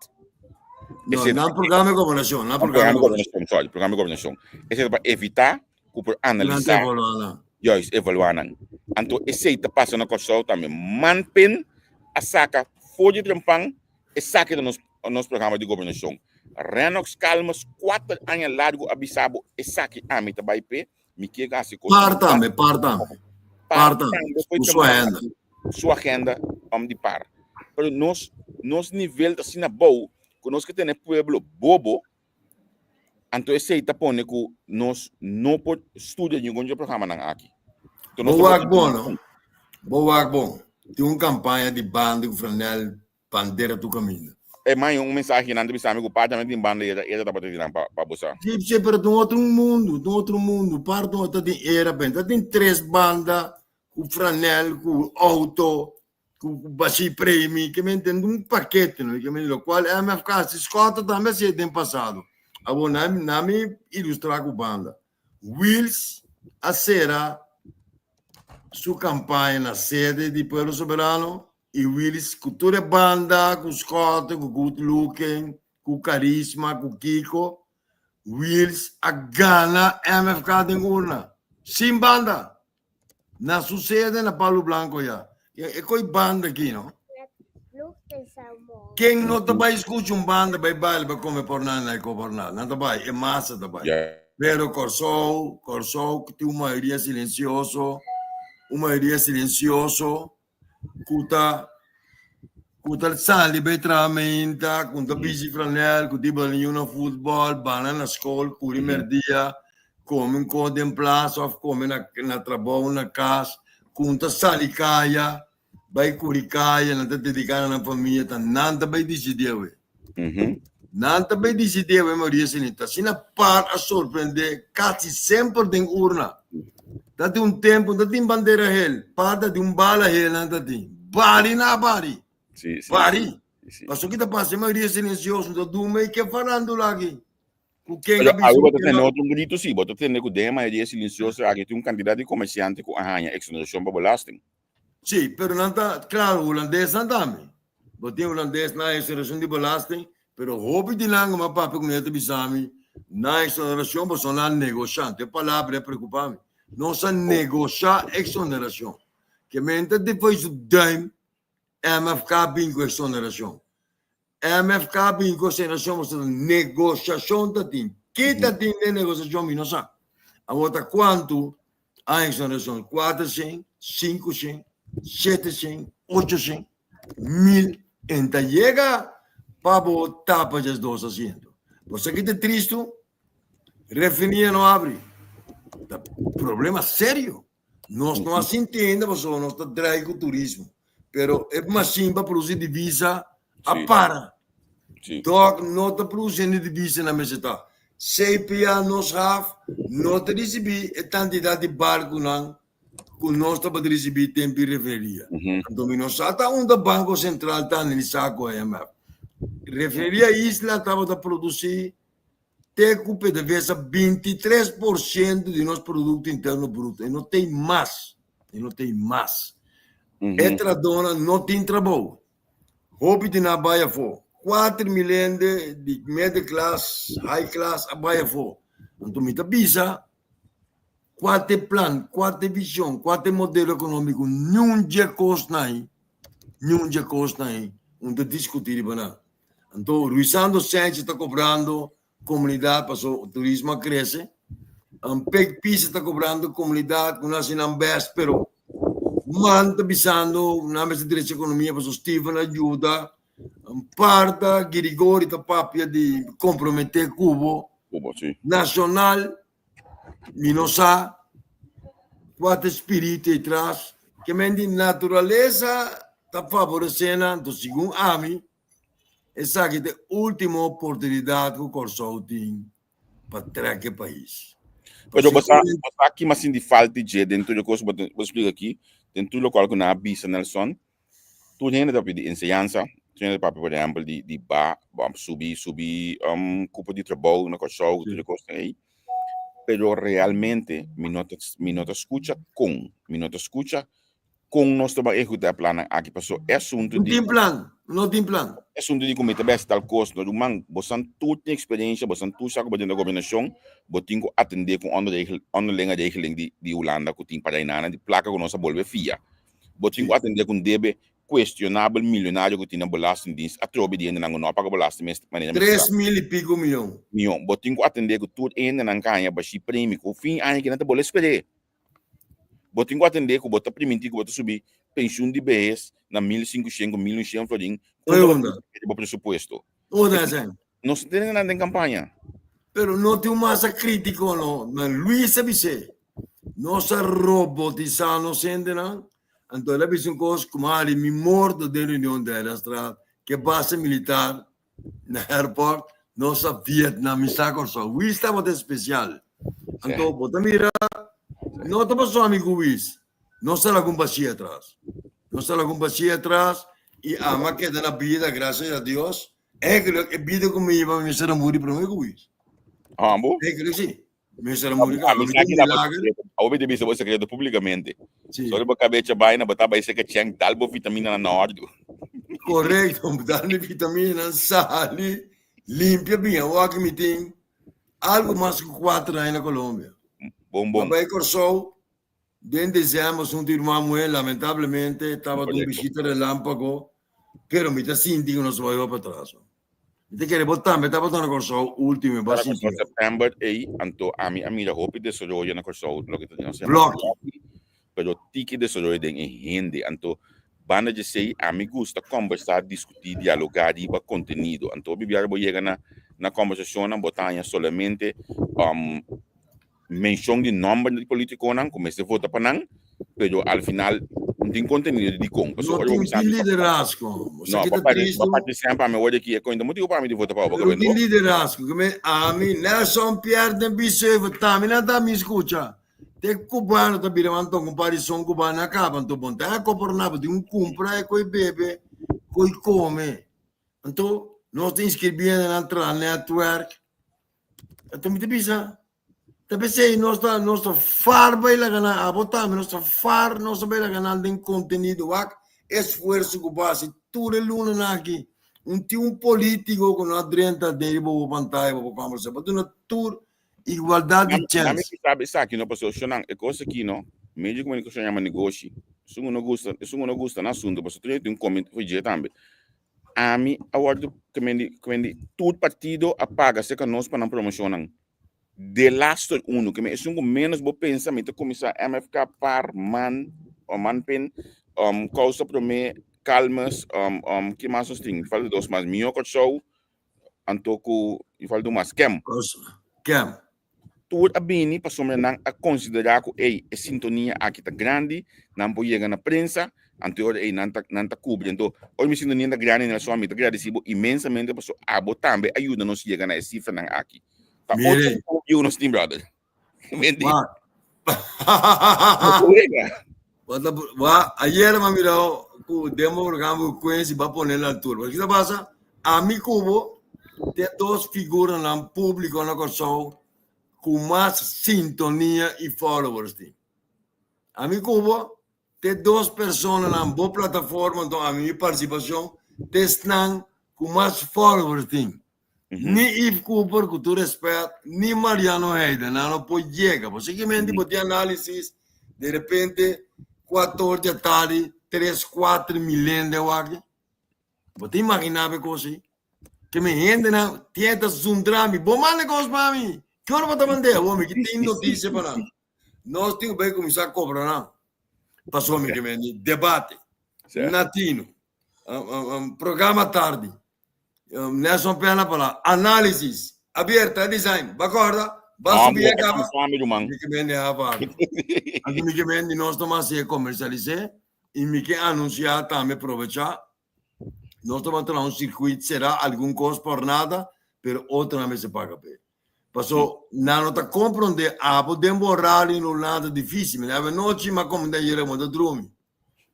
No, nan programa di gobernashon. Nan programa di gobernashon, sorry, programa di gobernashon. Esei ta pa evitá ku por analisá. Durante evaluá nan. Juist, evaluá nan. Anto esei ta pasa na Kòrsou tambe. Manpen a saka for di trempan Esaki ta nos nos programa di gobernashon. Rennox Calmes kuater aña largu a bisa bo esaki ami ta bai p'e, mi kier hasi kos. Par tambe, par tambe. Par tambe, ku su agenda. Su agenda om di par. Pero nos nos nivel ta asina bou ku nos ke tene pueblo bobo, anto esei ta pone ku nos no por studia ningun di e programanan aki. Bo wak bon no, bo wak bon. Tin un kampaña di banda ku Franel bandera tu kaminda. E man un mensahe nan ta bisa mi ku parti nan tin banda era era tabata di nan pa pa bosa. Sí, sí, pero ta un otro mundu, ta un otro mundu. Parti un ta tin era ben, ta tin tres banda ku franel, ku auto, ku bashí premi, ke men ten un pakete, no? Ke men lo kual MFK si Schotte tambe hasié den pasado. Awor nan nan mi ilustrá ku banda. Wiels a sera su kampaña na sede di Pueblo Soberano i Wiels ku tur e banda, ku Schotte, ku Good Looking, ku Karisma, ku Kiko, Wiels a gana MFK den urna, sin banda, na su sede na Palo Blanco ya. E koi banda aki, no? Ken no ta bai skucha un banda bai baila bai kome pornada na e pornada? Nan ta bai, e masa ta bai. Pero Kòrsou, Kòrsou tin un mayoria silensioso, un mayoria silensioso ku ta ku ta sali bai traha meinta, ku ta bishi franel, ku tin baliño na futbòl, bana na skol, kuri mèrdia, kome un kos den plasa òf kome na na trabou na kas, ku ta sali kaya. Bai kuri kaya, nan ta dediká na nan famia, ta nan ta bai disidí awe. Nan ta bai disidí awe, mayoria esei ta. Asina par a sorprendé kasi semper den urna. Ta tin un tempu, no ta tin bandera hel, par ta tin un bala hel nan ta tin. Bari nan a bari. Bari. Pasobra ki ta pasa, e mayoria silensioso, no ta duna e ke farándula aki. Ku ken Pero a bisa awe bo ku ta ken tende no. otro un gritu sí, bo ta tende ku den e mayoria silensioso aki tin un kantidat di komersiante ku a haña eksonerashon pa belasting. Sí, pero nan ta, claro, hulandesnan tambe. Bo tin hulandesnan exoneracion di belasting, pero hopi di nan ku mi a papia ku mi ta bisa mi, nan exoneracion pasobra nan a negosha. Anto e palabra a preocupa mi. Nos a negosha exoneracion. Ke men ta despues su duim MFK bin ku exoneracion. MFK bin ku exoneracion pasobra negoshacion ta tin. Ki ta tin den negoshacion mi no sa. Awor ta kuantu a exoneracion? Kuatershen, sinkushen, sheteshen, ochoshen, mil. En ta yega pa bo tapa djesdos asiento. Bo sa ki ta tristu? Refineria no abri. Ta problema serio. Nos no a sinti ainda pasobra nos ta drai ku turismo. Pero e mashin pa produsi divisa a para. Dòk no ta produsiendo divisa na meseta. CPA nos haf no ta risibí e kantidat di barkunan ku nos tabata risibí tempu di refineria. Anto mi no sa ta unda Banko Sentral ta analisá ku IMF. Refineria Isla tabata produsí te ku PDVSA 23% di nos Produkto Interno Bruto. E no tin mas. E no tin mas. E tradónan no tin trabou. Hopi di nan a bai afó. 4 mil hende di middle class, high class a bai afó. Anto mi ta bisa, kua ta e plan, kua ta e vision, kua ta e modelo ekonómiko? Niun dje kosnan ei, niun dje kosnan ei un ta diskutí riba nan. Anto Ruisando Sanchez ta kobrando komunidat paso turismo a krese. Pek Pisa ta kobrando komunidat ku nan hasi nan bèst pero man ta bisando nan mester drecha ekonomia paso Steven a yuda. Un parta Girigori ta papia di komprometé kubo. Kubo, si. Nashonal, mi no sa kua ta e spiritu ei tras. Ke men di naturalesa ta favoresé nan, anto segun ami esaki ta e último oportunidat ku Kòrsou tin pa trek e pais. Pero bo sa, bo sa ki mas sinti falta dje den tur e kos bo bo splika aki, den tur lokual ku nan a bisa Nelson, tur hende ta papia di enseñansa, tur hende ta papia por ehèmpel di di ba, ba subi subi kupo di trabou na Kòrsou, tur e kosnan ei, pero realmente mi no ta mi no ta skucha kon, mi no ta skucha Kon nos ta bai ehekutá e plannan aki? Pasobra e asuntu No di tin plan, no tin plan. E asuntu di ku mi ta bai hasi tal kos, no ruman, bosan tur tin eksperensia, bosan tur sa ku bo den ta gobernashon, bo tin ku atendé ku onderregel, onderlinge regeling di di Hulanda ku tin para inana di plaka ku nos a bolbe fia. Bo tin ku atendé ku un debe kuestionabel milionario ku tin na Belastingdienst atrobe di hendenan ku no a paga belasting mes manera mester 3000 i piko mion. Mion. Bo tin ku atendé ku tur e hendenan ka haña bashí premi ku fin aña kinan ta bolbe sper'é. Bo tin ku atendé ku bo ta primintí ku bo ta subi penshun di behes na 1500 ku 1100 florin. Unda? Bo presupuesto. Unda esei? Nos no tene nan den kampaña. Pero no tin un masa krítiko no. Na Luis a bis'é, nos a robotisá nos hendenan, anto el a bisa un kos ku mari mi morto den reunion di Eilandstraat ku e base militar na airport nos a vietnamisá Kòrsou. Wis tabata espesial. Anto bo ta mira no ta pasó ami ku Wis. Nos ta laga un bashí atras. Nos ta laga un bashí atras i ami a keda na bida gracias a Dios. Eigenlijk e bida ku mi hiba mi mester a muri promé ku Wis. Ambo? Eigenlijk si. Mester a muri ku ami ta un milager. Abo mi ta bisa bo sekreto públikamente. Sori bo kabecha baina bo ta bai seka chèn dal bo vitaminanan na òrdu. Korekto, dal mi vitaminanan sali limpia bin. Awor aki mi tin algu mas ku kuater aña na Colombia. Bon bon. Mi a bai Kòrsou den desèmber asuntu di ruman muhé lamentablemente tabata un bishita relámpago pero mi ta sinti ku nos a bai hopi atras. Mi ta kere bo tambe tabata na Kòrsou último e Tabata na Kòrsou sèptèmber ei, anto ami a mira hopi desaroyo na Kòrsou, loke ta nos yama blòki, pero tiki desaroyo den e hende. Anto banda dje esei ami gusta kòmbersá, diskutí, dialogá riba kontenido. Anto hopi biaha bo yega na na kòmbersashonnan bo ta haña solamente Menshon di nòmber di polítikonan ku mester vota pa nan, pero al final no tin kontenido di dikon. No tin tin liderazgo. No, pa parti semper ami wòrdu aki e kointa motibu pa ami di vota pa bo. No tin liderazgo. Ke men ami Nelson Pierre den Bisevo tambe nan ta mi skucha. Te kubano ta bira man tonga un par di son kubano a kaba anto bon ta koporná bo tin ku kumpra e koi bebe koi kome. Anto nos ta inskribí nan traha netwerk. Anto mi ta bisa, ta p'esei nos ta nos ta far bai laga nan, abo tambe nos ta far nos ta bai laga nan den kontenido. Wak esfuerso ku bo hasi tur e lunanan aki. Un tin un politiko ku no a drenta den riba bo pantaya pa bo kòmbersá. Bo duna tur igualdat di Nami chèns. ku sabi esaki no pasobra shonnan e kos aki no medio di komunikashon yama negoshi. Esun ku no gusta esun ku no gusta nan asuntu pasobra tur hende tin un koment for dje tambe. Ami a wòrdu kemendi kemendi tur partido a paga serka nos pa nan promoshonnan. Delaster unu ke esun ku ménos bo pensa mi ta kuminsá MFK, par, man, o manpin, Kousa Promé, Kalmes, ki mas nos tin? Mi falta dos mas, Mihó Kòrsou, anto ku mi falta un mas, Kem. Kem. Tur a bini pasobra nan a konsiderá ku ey e sintonia aki ta grandi, nan por yega na prensa, anto e ora ey nan ta nan ta kubri. Anto ora mi sintonia ta grandi Nelson mi ta gradisí bo inmensamente pasobra abo tambe a yuda nos yega na e sifranan aki. Ta ocho Mire. view nos tin brother. Menti. Wa. No wega. Wa ta wa ayer m'a mira ku demo programa ku Quincy ba pone na altura. Paske ta pasa? Ami ku bo te dos figuranan públiko na Kòrsou ku mas sintonia i followers tin. Ami ku bo te dos personanan bo plataforma, anto ami mi partisipashon te esnan ku mas followers tin. Ni Yves Cooper, ku tur respet, ni Mariano Heide, nan no por yega. Bo simplemente bo tin análisis, de repente, kuator di atardi, tres, kuater mil hende wak. Bo ta imaginá be kos ei? Ke mi hendenan tin ta zundra mi, bo manda kos pa mi. Ke ora bo ta mand'é? Awor mi ki tin notisia pa nan. Nos tin ku bai kuminsá kobra nan. Pasobra mi ke mende debate. Natino. Programa tardi. Nelson Pena pala análisis abierta design. Ba corda? Ba subi e caba. Mi ke mende hava. Anto mi ke mende nos toma se comercialize y mi ke anuncia tambe provecha. Nos toma traha un circuit será algun cos por nada, pero otro nan mester paga pe. Paso nan no ta comprende abo den bo horario no nada difícil. Mi anochi ma comprende ayer mo ta drumi.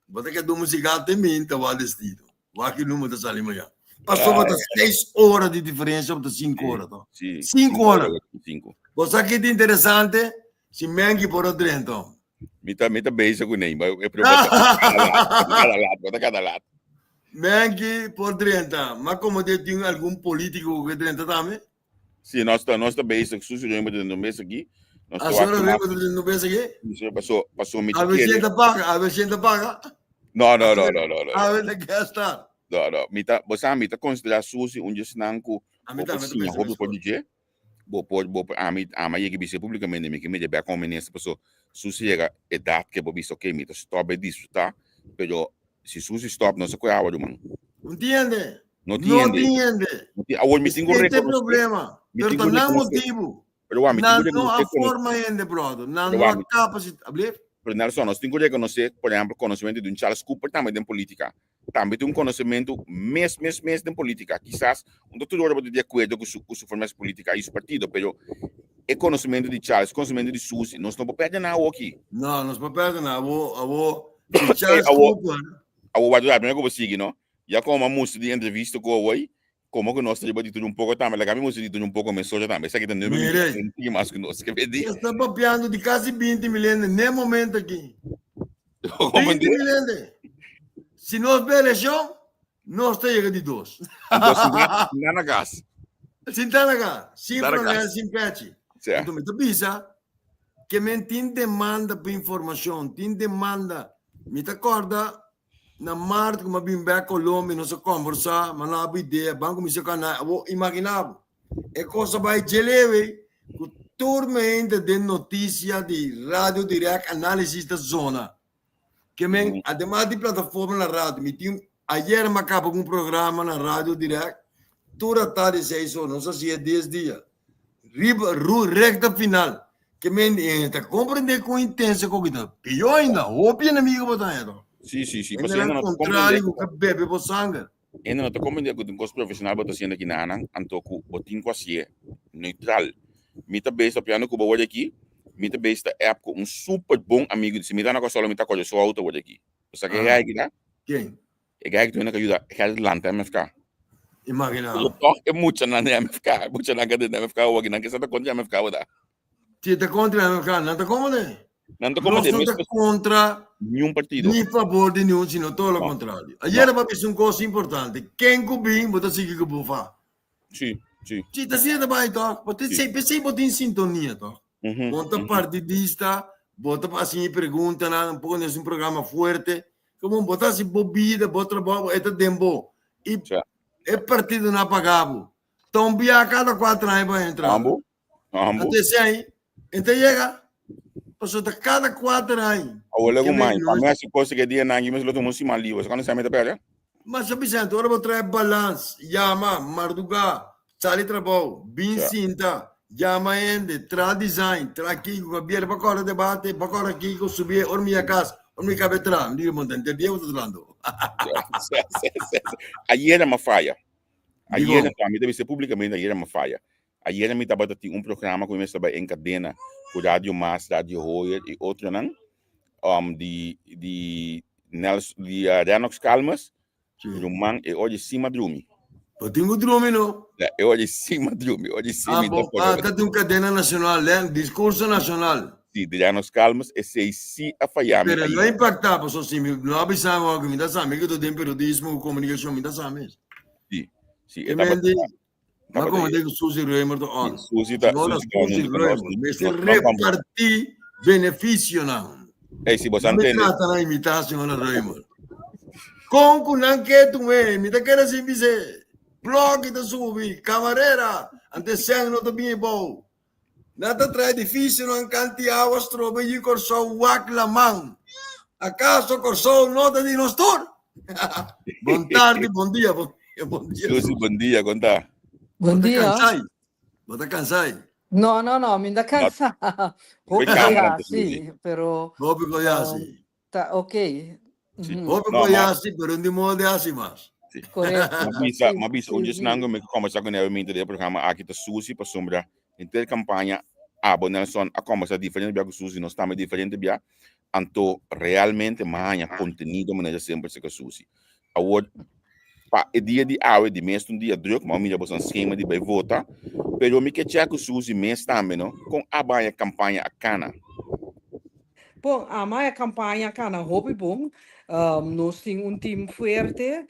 Bo ta keda un siga te min ta wak destino. Wak ki numero ta sali mañana. Pasobra ta seis ora di diferencia of ta cinco ora to? Sí. Cinco ora. Cinco. Bo sa ki ta interesante? Si Menki por a drenta. Mi ta, mi ta bezig ku nee, maar e proba ta kada laat, kada laat, bo ta kada laat. Menki por drenta, ma como de tin algun politico ku drenta tambe? Sí, nos ta, nos ta bezig, Susi Römer ta dentro mes aki. Nos ta Ah, señora wak Römer ta dentro mes aki? Sí, paso, paso mi A ver quiere. si ta paga, a ver si ta paga. No, no, no, no, no, no. A ver de qué está. No, no. Mi ta, bo sa, mi ta considera Susi un djesnan ku A mi bo por tambe ta siña pensa hopi for meskos. di dje. Bo por, bo por, ami, ama yega bisa públicamente, mi ke mete bek como minister, paso Susi yega edad ke bo bisa, ok, mi ta stop e disfruta, pero si Susi stop, no se koe awa ruman. Entiende? No No tiende. tiende. No ti- Awor mi Este tin ku é rekonosé. problema. Mi Pero tin ta ku nan rekonosé. motivo. Pero wak, mi tin Nan ku no a rekonosé kono- forma hende, brother. Nan Pero no wak, a mi- capacita. Ablief? Pero Nelson, nos tin ku rekonosé, por ehèmpel, konosementu di un Charles Cooper tambe den polítika. Tambe tin un konosementu mes, mes, mes den polítika. Kisas un ta tur ora bo ta di akuerdo ku su, ku su forma di polítika i su partido, pero e konosementu di Charles, konosementu di Susi, nos no por pèrdè nan awoki. No, nos por pèrdè nan. Awo, awo, si Charles Awo- Cooper, Awo, wak, primero ku bo sigui, no? Ya como a mustra di entrevista cu awoi, como cu nos ta riba di tur un poco tambe, laga mi mustra di tur un poco mes socia tambe. Esaki ta numero di Mire. un tiki mas cu nos. Ke di? Nos ta papiando di casi 20 mil hende n'e momento aki. Como 20 di? mil hende. Si nos be eleccion, nos ta yega di dos. Anto sinta, sinta na cas. Sinta na cas, sin Sinta na problema, cas. sin pechi. Sea. Anto mi ta bisa ke men tin demanda pa informacion, tin demanda. Mi ta corda Na maart ku mi a bin bek Colombia nos a kombersá, mi a na bo idea, ban kuminsá kana. Awor imaginá bo, e kos a bai djelewe ku tur mi hende den notisia di Radio Direct Análisis ta zona. Ke men, ademas di plataforma na radio, mi tin, ayer mi a kaba ku un programa na Radio Direct, tur atardi seis ora, nos a hasié dies dia. Riba ru recta final. Ke men eh, ta comprende con intenso ko kita. Pior ainda, hopi enemigo bo ta eto. Sí, sí, sí. Hende Pasobra nan no ta contrario comprende ku ke bebe bo sanger. Hende no ta comprende ku tin kos profesional bo ta haciendo aki nanan, anto ku bo tin ku hacié neutral. Mi ta bes papiando ku bo word aki, mi ta bes ta app ku un super bon amigo di si mi ta na Kòrsou mi ta kòrda su auto word aki. Bo sa ke Ah. guy aki ta? Ken? E guy ki ta ka yuda Gerrit lanta MFK. Imagina. Pero toch e muchanan di MFK, e muchanan ka den MFK awor aki, nan ke sa ta kontra MFK awor ta. Si ta kontra MFK, nan ta komo de? Nan ta komo Nos de no ta mes kontra niun partido. ni favor di niun, sino todo lo No. contrario. Ayer no. bisa un cosa importante. Ken ku bin, bo ta sigui ku bo fa. Sí, sí. Si ta siendo bai toch, bo tin Sí. sempre sempre bo tin sintonia toch. Bo ta partidista, bo ta hasi preguntanan, un poco nes un programa fuerte. Como bo ta hasi bo bida, bo trabou, e ta den bo. I Sí. e partido na paga bo. Ta un bia cada cuatro aña pa entra. Ambo, ambo. Antes ahí, ente llega, paso ta cada cuatro aña. Awor Que lego me mai, pa no mi hasi cosa que dia nan, mi lo tomo siman libre. Cuando se me ta pega? Mas sa Vicente, ora bo trae balans, yama, marduga, sali trabou, bin Ja. sinta, yama hende, tra design, tra kiko, Gabriel, pa kore debate, pa kore kiko, subi, ora mi a kas, ora mi kabe tra, mi digo, monta, enter dia bo ta trando. Ja, ja, ja, ja. Ayer mi falla. Ayer Digo, mi debe ser públicamente ayer mi falla. Ayer mi tabata tin un programa ku mi mester bai en kadena ku Radio Mas, Radio Hoyer i otronan um, di di Nels di uh, Renox Calmes. Sí. Ruman e oye sima drumi. Bo tin ku drumi no? Ja, e oye sima drumi, oye Ah, simi bo, ah, ta di un cadena nacional, eh? Discurso nacional. Sí, di Renox Calmes e sei si a falla mi Pero no ayer. impacta, paso si mi no avisamos algo, mi ta sa, mi que to den periodismo, comunicación, mi ta sa mes. Sí, sí, E e tabata men di, Ma tabata como digo Suzy Römer to on. Suzy ta Senhora Suzy ta Suzy hunto ku nos. Römer, mester Nos nos vamos. repartí beneficionan. Ey, si vos No me entende. trata na imitar señora Römer. Con ku nan ke tu me, mi ta kere sin bise. Blog ta subi, camarera, ante sen no ta bien bou. Nan ta traha edifisio nan kanti awa strobe yi Kòrsou wak laman. Akaso Kòrsou no ta di nos tur? Bon tardi, bon dia, bon dia, bon dia. Susi, bon dia, kon ta? Bon Bo ta dia. kansai? Bo ta kansai? No, no, no, mi ta kansa. Hopi Hopi kamera, koyasi, Susi. pero Hopi koyasi. ta ok. Sí. Hopi No, ma- koyasi, pero ni modo de hasi mas. Korekto. Ma bisa, Sí, ma bisa, sí, un sí. nango me kombersa ku nebe minta de programa aki ta Susi pasobra henter kampaña abo Nelson a kombersa diferente bia ku Susi, nos tambe diferente bia, anto realmente m'a haña kontenido manera semper seka Susi. Awor pa e dia di awe di mes ta un dia druk, m'a mira boso skema di bai vota, pero mi ke chek ku Susi mes tambe no, kon abo haña kampaña a kana. Bon, ama e kampaña kana hopi bon. Nos tin un team fuerte,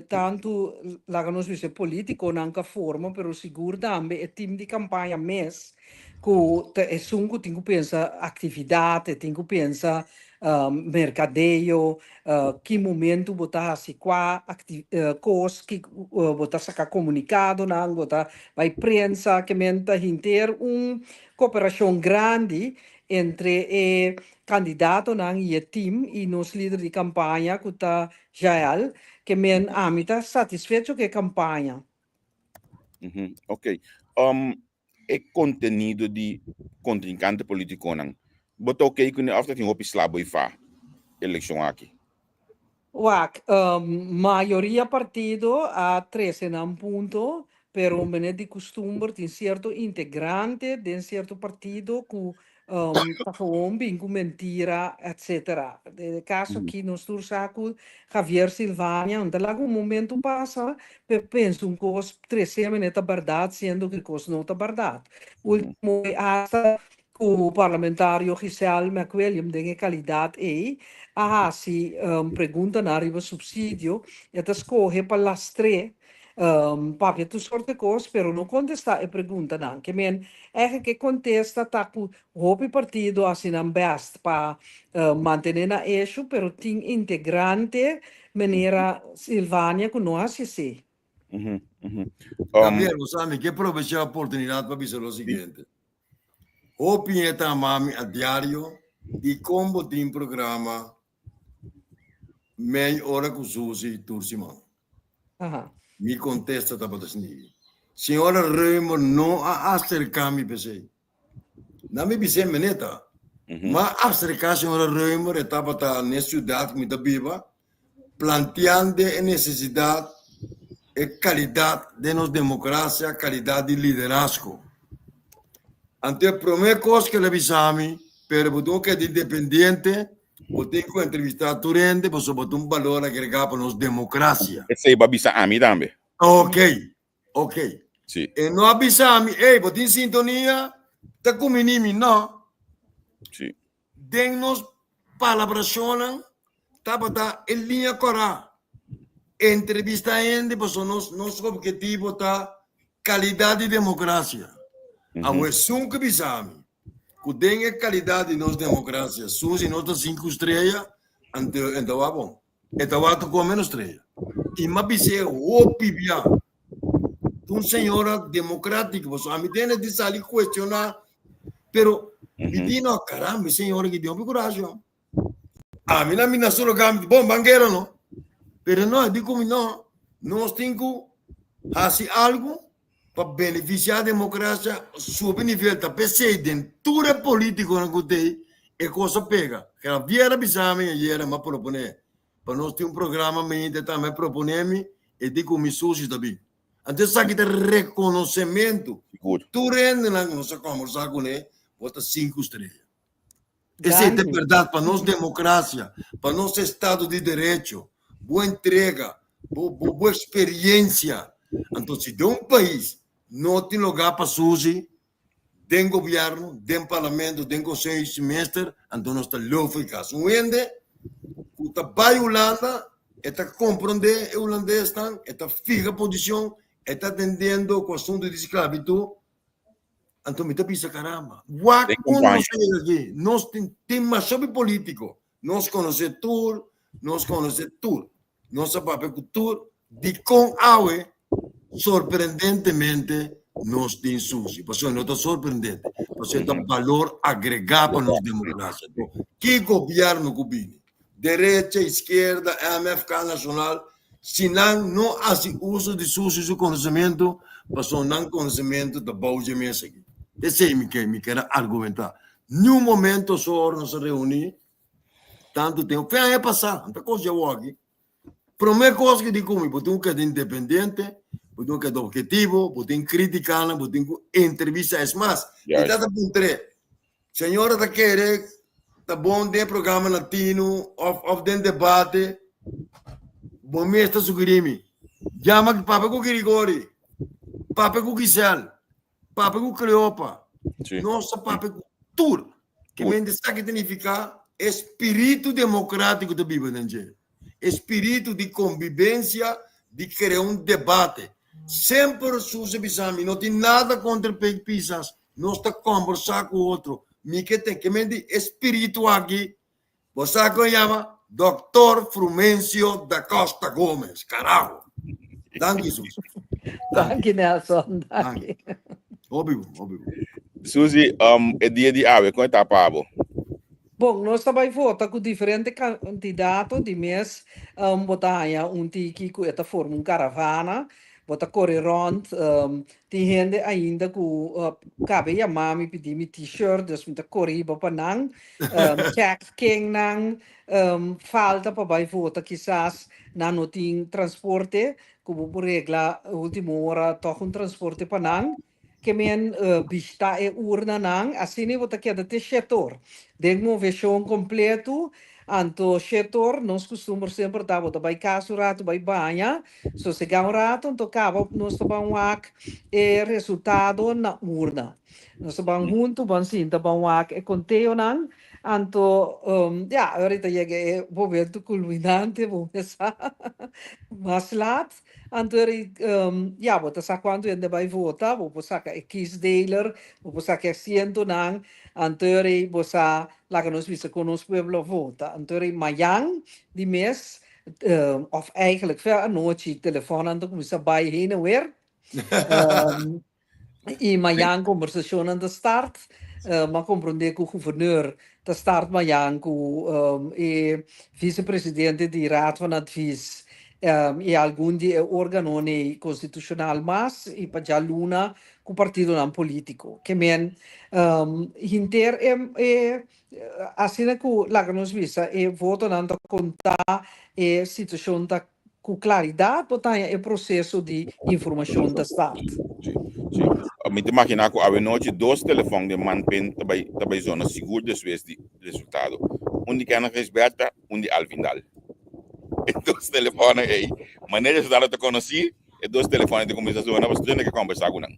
tantu laga nos bisa e politiconan ka forma, pero sigur tambe e team di kampaña mes ku ta esun ku tin ku pensa aktividat, e tin ku pensa merkadeo, ki momentu bo ta hasi kua kos, ki bo ta saka komunikadonan, bo ta bai prensa, ke men ta hinter un Koperashon grandi entre e kandidatonan i e tim i nos lider di kampaña ku ta Jael, ke men ami ta satisfecho ku e kampaña. Ok. E kontenido di kontrinkante politikonan, bo ta ok kuné òf ta tin hopi sla bo i fa elekshon aki? Wak, mayoria partido a trece nan punto, pero mene di custumber tin cierto integrante den cierto partido cu ta gewoon bin cu mentira etc. Den e caso aki nos tur sa cu Javier Silvania no ta laga un momento pasa p'e pensa un cos trece mene ta berdad siendo cu e cos no ta berdad. Ultimo hasta ku parlamentario Giselle McWilliam den e kalidat ei a hasi preguntanan riba supsidio, e ta skohe pa lastr'é, papia tur sort di kos, pero no kontestá e preguntanan. Ke men ègè ke kontesta ta ku hopi partido hasi nan bèst pa mantené nan eshu, pero tin integrante manera Silvania ku no hasi esei. Javier, bo sa mi ke probechá oportunidat pa bisa lo siguiente. Hopi e ta ama mi a diario di kon bo tin programa mei ora ku Susi tur siman. Mi kontesta tabata snigi. Señora Römer no a aserká mi p'esei. Na mi bis'é meneta. M'a aserká señora Römer, e tabata n'e siudat ku mi ta biba, planteando e nesesidat, e kalidat den nos demokrasia, kalidat di liderazgo. Anto e promé kos ku el a bisa mi, pero bo tin ku keda independiente, bo tin ku entrevistá tur hende pasobra bo ta un balor agregá pa nos demokrasia. Esei bo a bisa ami tambe. Ok, ok. Sí. E no a bisa mi, ey, bo tin sintonia, ta kuminí mi, no. Sí. Den nos palabrashonnan tabata e liña kòrá. Entrevista hende pasobra nos nos objetivo ta kalidat di demokrasia. Awe esun ku bisa mi ku den e kalidat di nos demokrasia Susi no ta sinku strea anto e ta wak bon. E ta wak ku menos strea. I m'a bis'é hopi bia. Un señora demokratiko pasobra ami tene di sali kuestioná pero mi di no caramba e señora aki tin hopi kurashi no. Ami na mina su lugar mi di bon ban guera no pero no e di ku mi no nos tin ku hasi algu pa benefisiá demokrasia subi nivel ta p'esei den tur e politikonan ku tei e kos a pega. Javier a bisa mi ayera mi a proponé pa nos tin un programa mainta tambe a proponé mi e di ku mi sushi ta bin. Anto esaki ta rekonosementu. Tur hendenan ku nos a kòmbersá kuné bo ta sinku strea. Esei ta bèrdat pa nos demokrasia, pa nos estado di derecho, bo entrega, bo bo eksperiensia. Anto si den un pais no tin lugá pa sushi den gobièrnu, den parlamento, den konseho di minister, anto nos ta leu for di kas. Un hende ku ta bai Hulanda, e ta komprondé e hulandesnan, e ta fiha posishon, e ta atendiendo ku asuntu di sklabitut. Anto mi ta bisa caramba, wak Den kon campaña. nos a yega aki? Nos tin, tin masha hopi politico. Nos conoce tur, nos conoce tur. Nos a papia cu tur. Dicon awe sorprendentemente nos tin sushi? Pasobra no ta sorprendente, pasobra ta balor agrega pa nos democracia. Ki gobierno cu bini? Derecha, izquierda, MFK, Nacional, si nan no hasi uso di Susi su konosementu, pasobra nan konosementu ta bou dje mes aki. Esei mi ke, mi ker a argumentá. Niun momento so ora nos a reuní tantu tempu, fe aña pasá, no ta kos dje awor aki. Promé kos ku di ku mi, bo tin ku keda independente, bo tin ku keda objetivo, bo tin kritikanan, bo tin ku entrevistá. Es mas, mi ta puntr'é, Señora ta kere ta bon den programa latino of of den debate, bo mes ta sugerí mi. Yama papia ku Girigori, papia ku Giselle, papia ku Cleopa. Sí. Nos ta papia ku tur. Ke men sa ke ta nifiká e spiritu demokratiko ta biba den dje. E spiritu di konbibensia, di krea un debate. Semper Suze bisa mi, no tin nada kontra Pek Pisas, Nos ta kombersá ku otro. Mi ke ten ke men di e spiritu aki, bo sa kon yama? Doktor Frumencio da Costa Gomez. Karaho! Danki Susi. Danki Nelson, danki. Hopi bon, hopi bon. Susi, um, e dia di awe, kon e ta pa bo? Bon, nos ta bai vota ku diferente kandidato di mes. Um, bo ta haña un tiki ku e ta forma un karavana, bo ta kore rònt, um, Tin hende ainda ku kabe yama mi pidi mi t-shirt, dus mi ta kore hiba pa nan. Check ken nan falta pa bai vota, kisas nan no tin transporte, ku bo por regla ultimo ora tòg un transporte pa nan. Ke men bishita e urnanan, asina bo ta keda te shetor den moveshon kompleto. Anto shetor nos kustumber semper ta bo ta bai kas un ratu bai baña, Sosegá un rato, anto kaba nos ta ban wak e resultado na urna. Nos ta ban huntu, ban sinta, ban wak e konteonan. Anto, ya, ahorita yega e momento kulminante, bo mesa mas lat. Anto eri, ya, bo ta sa kuantu hende bai vota, bo por saka e kiesdeler, bo por saka e asientonan. Anto eri bo sa laga nos bisa kon nos pueblo a vota. Anto eri mayan di mes Of eigenlijk ver anochi telefoonnan ta kuminsá bai heen en weer. I mañan kombersashonnan ta start. M'a komprondé ku guverneur ta start mañan ku e visepresidente di Raad van Advies i algun di e organonan ei konstitushonal mas i pa djaluna ku partidonan polítiko. Ke men henter e Asina ku laga nos bisa e votonan ta kontá, e situashon ta ku klaridat bo ta haña e proseso di informashon ta start. Sí, sí. Mi ta imaginá ku awenochi dos telefòn den man pen ta bai ta bai zona sigur despues di resultado. Un di Kenneth Gijsbertha, un di Alvin Daal. E dos telefònnan ei, manera resultado ta konosí, e dos telefòn ei ta kuminsá zona pasobra tur hende ke kòmbersá ku nan.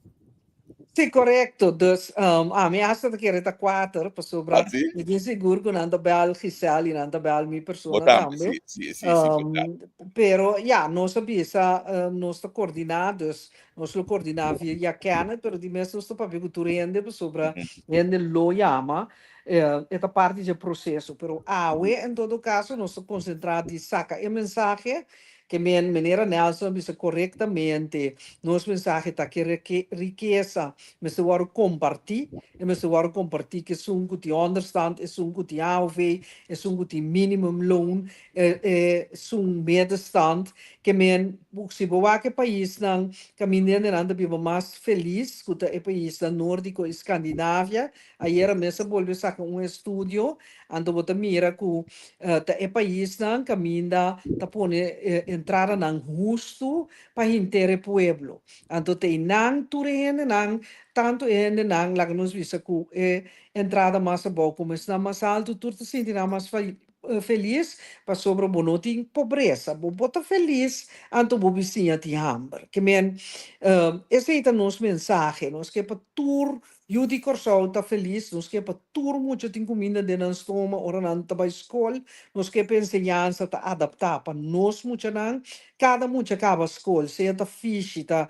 Sí, korekto. Dus ami hasta ta kere ta kuater, pasobra Ah, sí? mi tin sigur ku nan ta bèl Giselle i nan ta bèl mi Bo persona tambe, tambe. sí, sí, sí, sí, bèrdat. Pero ya, nos a bisa, nos ta koordiná, dus nos lo koordiná via Kenneth, pero di mes nos ta papia ku tur hende, pasobra hende lo yama. E ta parti dje proseso. Pero awe, en todo kaso, nos ta konsentrá di saka e mensahe Ke men, manera Nelson a bisa korektamente, nos mensahe ta ke rikesa mester wòrdu kompartí, e mester wòrdu kompartí ku esun ku tin ònderstand, esun ku tin AOV, esun ku tin minimumloon, esun middenstand. Ke men, si bo wak e paisnan kaminda hendenan ta biba mas felis, ku ta e paisnan Nordiko i Skandinavia, ayera mes a bolbe saka un estudio Anto bo ta mira ku ta e paisnan kaminda ta pone entradanan hustu pa henter e pueblo. Anto ta einan tur e hendenan, tantu e hendenan, laga nos bisa ku e entrada mas abou komo esnan mas altu, tur ta sinti nan mas felis pasobra bo no tin pobresa. Bo bo ta felis anto bo bisiña tin hamber. Ke men esei ta nos mensahe. Nos ke pa tur Yu di Kòrsou ta felis, nos ke pa tur mucha tin kuminda den nan stoma ora nan ta bai skol, nos ke pa enseñansa ta adaptá pa nos muchanan, kada mucha kaba skol, sea ta fishi, ta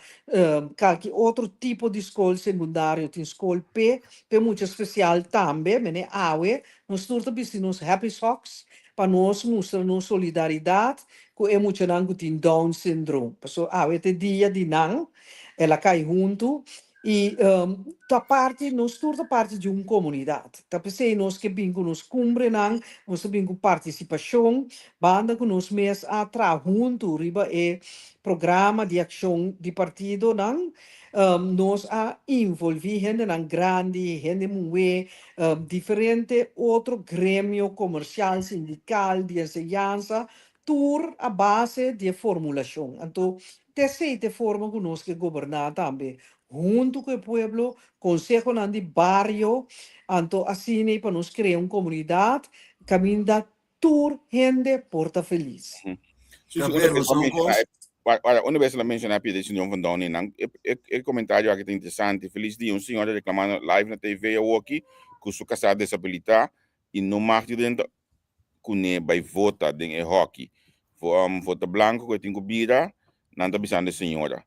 kalki otro tipo di skol segundario tin skol p'e, p'e mucha spesial tambe, mene awe nos tur ta bisti nos happy socks pa nos mustra nos solidaridat ku e muchanan ku tin Down syndroom, pasobra awe ta e dia di nan, el a kai huntu. I ta parti, nos tur ta parti di un komunidat. Ta p'esei nos ke bin ku nos kumbrenan, nos ta bin ku partisipashon, banda ku nos mes a traha huntu riba e programa di akshon di partidonan. Nos a involví hendenan grandi, hende muhé, diferente otro gremio komersial, sindikal, di enseñansa, tur a base di e formulashon. Anto t'esei t'e forma ku nos ke goberná tambe, huntu ku e pueblo, konsehonan di bario, anto asina ei pa nos krea un komunidat kaminda tur hende por ta felis. Sí, sí, una vez Ahora, una vez la menciona pide señor Van Down nan e, e, e comentario aki ta interesante. Feliz dia, un señor reclamando live na TV awoki ku su casá desabilitá y no mag di dentro kuné bai vota den e hockey. Vota blanco ku e tin ku bira, nan ta bisando e señora.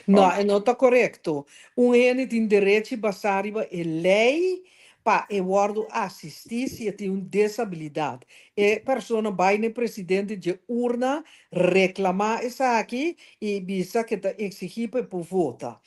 No, e no ta korekto. Un hende tin derechi basá riba e lei pa e wòrdu asistí si e tin un desabilidat. E persona bai na e presidente dje urna, reklamá esaki i bisa ke ta eksigí pa e por vota.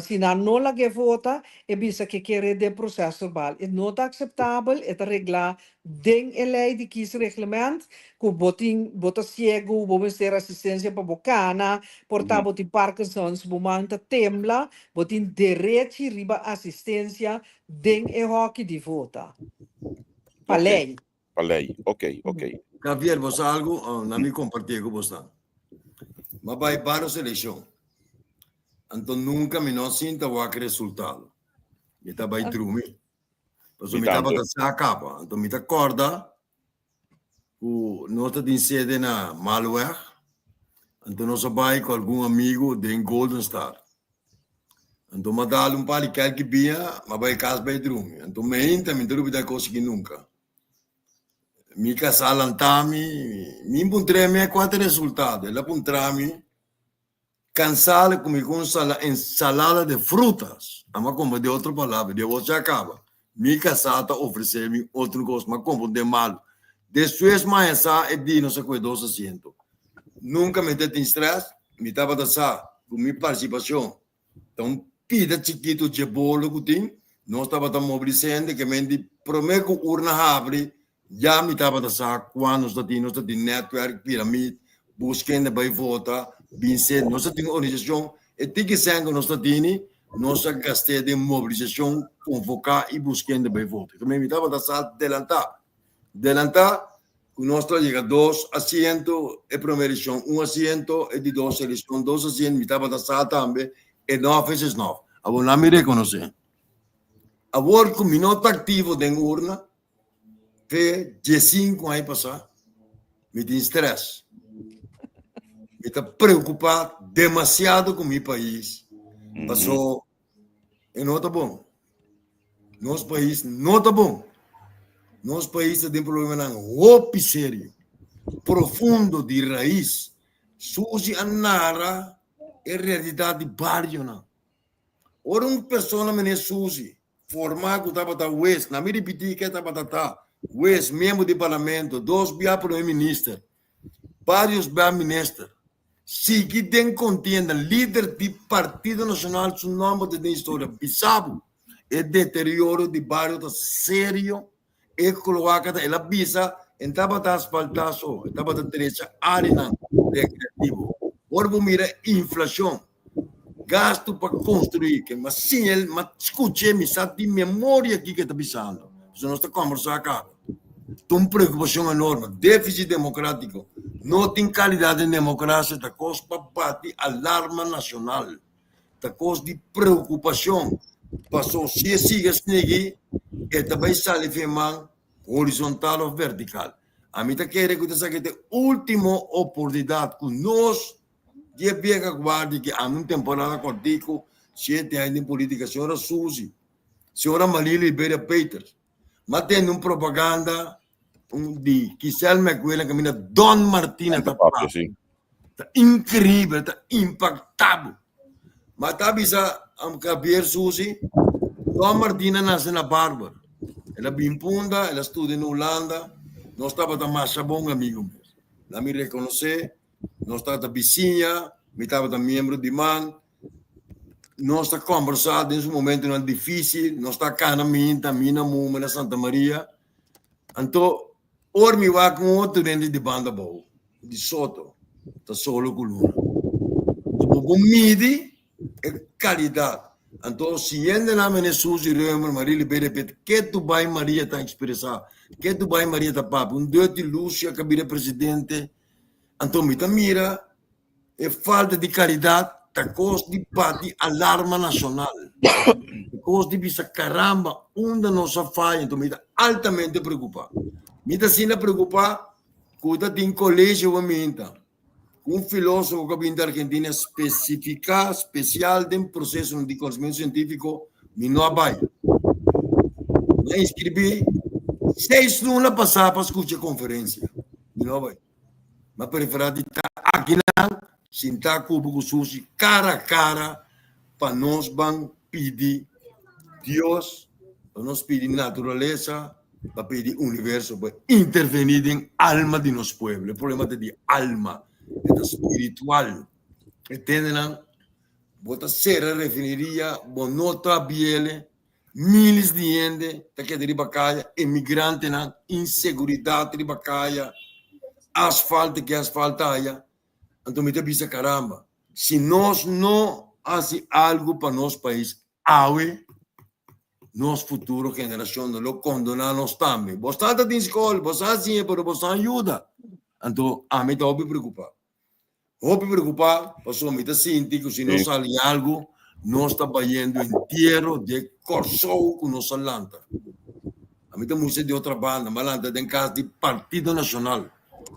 Si nan no lag'é vota, e bisa ke kere den proses verbal. E no ta akseptabel, e ta reglá Den e lei di kiesreglement ku bo tin bo ta siegu, bo mester asistensia pa bo kana, por ta bo tin Parkinson's, bo man ta tembla, bo tin derechi riba asistensia den e hòki di vota. Pa Ok, lei. pa lei. Ok, ok. Javier, bo sa algu? Na mi kompartié ku bosnan. M'a bai vários elekshon, anto nunka mi no a sinta wak resultado. Mi ta bai drumi. Pasobra mi tabata sa kaba. Anto mi ta kòrda ku nos ta tin sede na Malweg. Anto nos a bai ku algun amigu den Golden Star. Anto mi a dal un par di kèlki bia, mi a bai kas bai drumi. Anto meinta mi no ta rubidá e kos aki nunka. Mi kasá a lanta mi, mi puntr'é mi kua ta e resultado. El a puntra mi. Cansado cu mi cu un ensalada de frutas. A mi comprende otro palabra, de vos ya caba. Mi casá ta ofrece mi otro cos, mi a comprende malo. Despues mi a sa e di nos a coge dos asiento. Nunca mi ta tin stress, mi tabata sa cu mi participacion Ta un pida chikitu dje bolo ku tin. Nos tabata mobilisende ke men di prome ku urna habri ya mi tabata sa kua nos ta tin. Nos ta tin netwerk, piramid, buskende bai vota, bin sende. Nos ta tin un organisashon. E tiki sèn ku nos ta tini nos a gast'é den mobilisashon, konvoká i buskende bai vota. Ke men mi tabata sa delantá. Delantá ku nos ta yega dos asiento e prome elishon un asiento e di dos elishon dos asiento mi tabata sa tambe e nòf es es nòf awor nan mi rekonosé awor ku mi no ta aktivo den urna fe diesinku aña pasá mi tin strès mi ta preokupá demasiado ku mi pais paso E no ta bon. Nos pais no ta bon. Nos pais ta den problemanan hopi serio, profundo di rais. Susi a nara e realidat di barionan. Ora un persona mene Susi, forma ku tabata wes, na mi ripití ke tabata ta, wes, miembro di parlamento, dos bia prome minister, Varios bia minister sigui den kontienda lider di Partido Nacional su nomber ta den historia bisa bo e deterioro di bario ta serio e kloaka ta el a bisa en tabata asfalta so e tabata drecha areanan rekreativo ora bo mira inflacion Gastu pa konstruí ke mas siña el mas skuch'é mi sa di memoria kiko e ta bisando. Pasobra nos ta kòmbersá kaba. Ta un preokupashon enorme. Défisit demokratiko. No tin kalidat den demokrasia ta kos pa bati alarma nashonal. Ta kos di preokupashon. Paso si e sigui asina e ta bai sali for e man horizontal òf vertikal. Ami ta kere ku ta esaki ta e último oportunidat ku nos Dje biega guardia ki anda un temporada kortiku, siete aña den politika, señora Suzy, señora Maria Liberia Peters, m'a tende un propaganda un di Kisel McWilliam kaminda Don Martina ta papia. Ta increíbel, ta impacta bo. Ma ta bisa Javier Suzy, Don Martina nace na Barber. El a bin Punda, el a studia na Hulanda, nos tabata masha bon amigo mes. La mi reconoce. Nos tabata bisiña, mi tabata miembro di man. Nos ta kòmbersá den su momentunan difísil, nos ta kana minta, mi na Muma, na Santa Maria. Anto, ora mi wak un otro hende di banda abou, di Soto, ta solo ku luna. So bo por midi e kalidat. Anto, si hendenan mene Suzy Römer, Marily Berepet, ke tu bai Maria ta ekspresá, ke tu bai Maria ta papia, un Dirty Lucia ka bira presidente, anto mi ta mira E falta di karidat ta kos di bati alarma nashonal. Ta kos di bisa karamba unda nos a faya. Enton mi ta altamente preokupá. Mi ta asina preokupá ku ta tin kolegio pa minta ku un filósofo ku a bini di Argentina spesifiká spesial den prosesonan di konosementu sientífiko mi no a bai. Mi a inskribí seis luna pasá pa skucha e konferensia. Mi no a bai. Mi a preferá di ta akinan sintá ku bo ku Susi kara a kara pa nos ban pidi Dios, pa nos pidi naturalesa, pa pidi universo pa intervení den alma di nos pueblo. E problema ta di alma, e ta spiritual. E tendenan, bo ta sera refineria, bo no ta biele, Miles di hende ta keda riba kaya, emigrantenan, inseguridat riba kaya, asfalt ke asfalt aya. Anto mi ta bisa karamba, si nos no hasi algu pa nos pais awe, nos futuro generashonnan lo kondoná nos tambe. Bo sa ta tin skol, bo sa siña, pero bo sa yuda. Anto ami ta hopi preokupá. Hopi preokupá pasobra mi ta sinti ku si nos sali algu nos ta bayendo entiero di e Kòrsou ku nos a lanta. Ami ta mustra di otra banda, mi a lanta den kas di Partido Nashonal.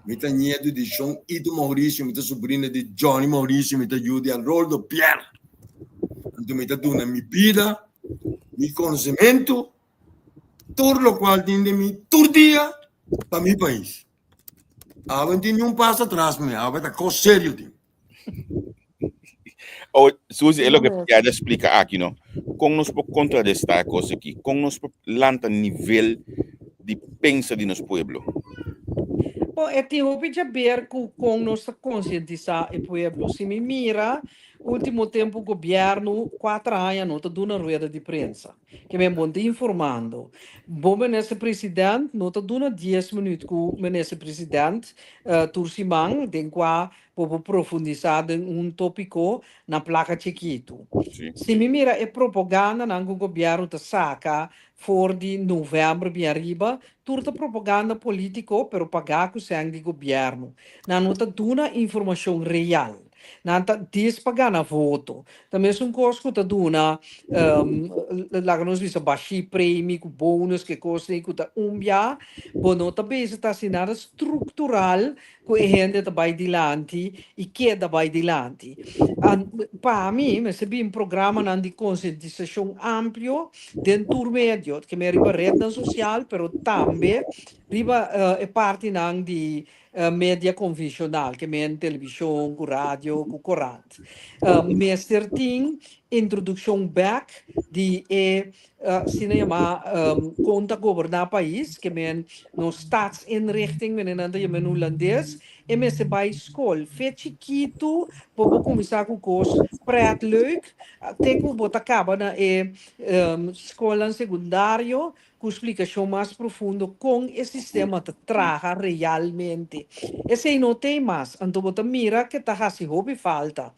Mi ta nietu di Shon Ito Mauricio, mi ta subrina di Johnny Mauricio, mi ta yu di Aroldo Pierre. Anto mi ta duna mi bida, mi konosementu, tur lokual tin den mi tur dia pa mi pais. Awe no tin ni un paso atras mi, awe ta kos serio tin. Oh, Suzy, é lo que quero explicar aqui, no? Como nos pode contrarrestar a coisa aqui? Como nos pode lançar nível de pensa de nosso pueblo? Bom, e tin hopi di haber ku kon nos ta konsientisá e pueblo. Si mi mira, último tempu gobièrnu kuater aña no ta duna rueda di prensa. Ke men bon ta informando. Bo minister president no ta duna dies minuut ku minister president tur siman den kua bo por profundisa den un topiko na plaka chikitu. Si mi mira e propagandanan ku gobierno ta saka for di november bin ariba, tur ta propaganda politiko pero paga ku sèn di gobierno. Nan no ta duna informashon real. Nan ta dis pa gana voto. Ta mesun kos ku ta duna, laga nos bisa bashí premi ku bonus ku e kosnan ei ku ta un bia, bo no ta bezig ta hasi nada struktural ku e hende ta bai dilanti i keda bai dilanti. Pa mi mester bin programanan di konsientisashon amplio den tur medio, ke men riba retnan sosial pero tambe riba e partinan di Media konvenshonal, ke men televishon, ku radio, ku korant. Mester tin introdukshon bèk di e asina yamá kon ta goberná pais, ke men nos staatsinrichting, mene nan ta yama en hulandes, e mester bai skol. Fe chikitu bo por kuminsá ku kos prèt leuk te ku bo ta kaba na e skolnan sekundario ku splikashon mas profundo kon e sistema ta traha realmente. Esei no t'ei mas, anto bo ta mira ke ta hasi hopi falta.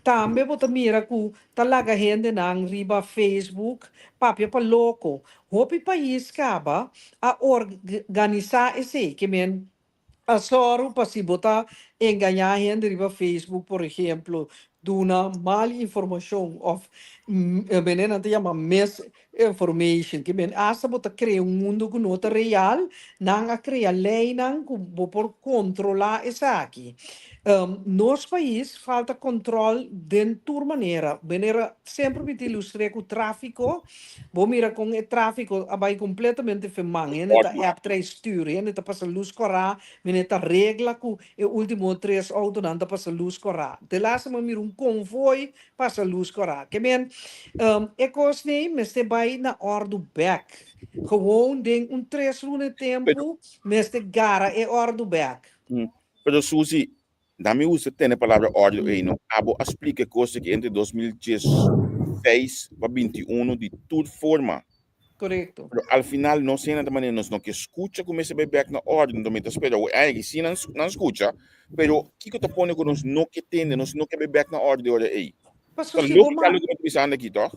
Tambe bo ta mira ku ta laga hendenan riba Facebook papia pa loko. Hopi pais kaba a organisá esei, ke men A sòru pa si bo ta engañá hende riba Facebook, por ehemplo, duna mal informashon òf mene nan ta yama misinformation, ke men asta bo ta krea un mundu ku no ta real, nan a krea leinan ku bo por kontrolá esaki. Nos pais falta kòntròl den tur manera. Manera semper mi ta ilustr'é ku tráfiko. Bo mira kon e tráfiko a bai kompletamente feman. Hende ta èp trae stür, hende ta pasa lus kòrá, mene ta regla ku e último tres outonan ta pasa lus kòrá. De laatste mi a mira un konvoi pasa lus kòrá. Ke men, e kos nei mester bai na òrdu bèk. Gewoon den un tres luna tempu mester gara e òrdu bèk. Pero Susie, Na mi gusta tene palabra òrdu ei no. Abo a splika e kos aki entre 2010. 6 pa 21 di tur forma. Korekto. Pero al final nos hende ta manera nos no ke skucha ku mester bai bek na orde, enton mi ta spera ku ei si nan nan skucha, pero kiko ta pone ku nos no ke tende, nos no ke bai bek na orde di ora ei? Paso Ta si bo lógika man loke mi ta bisando aki tòg?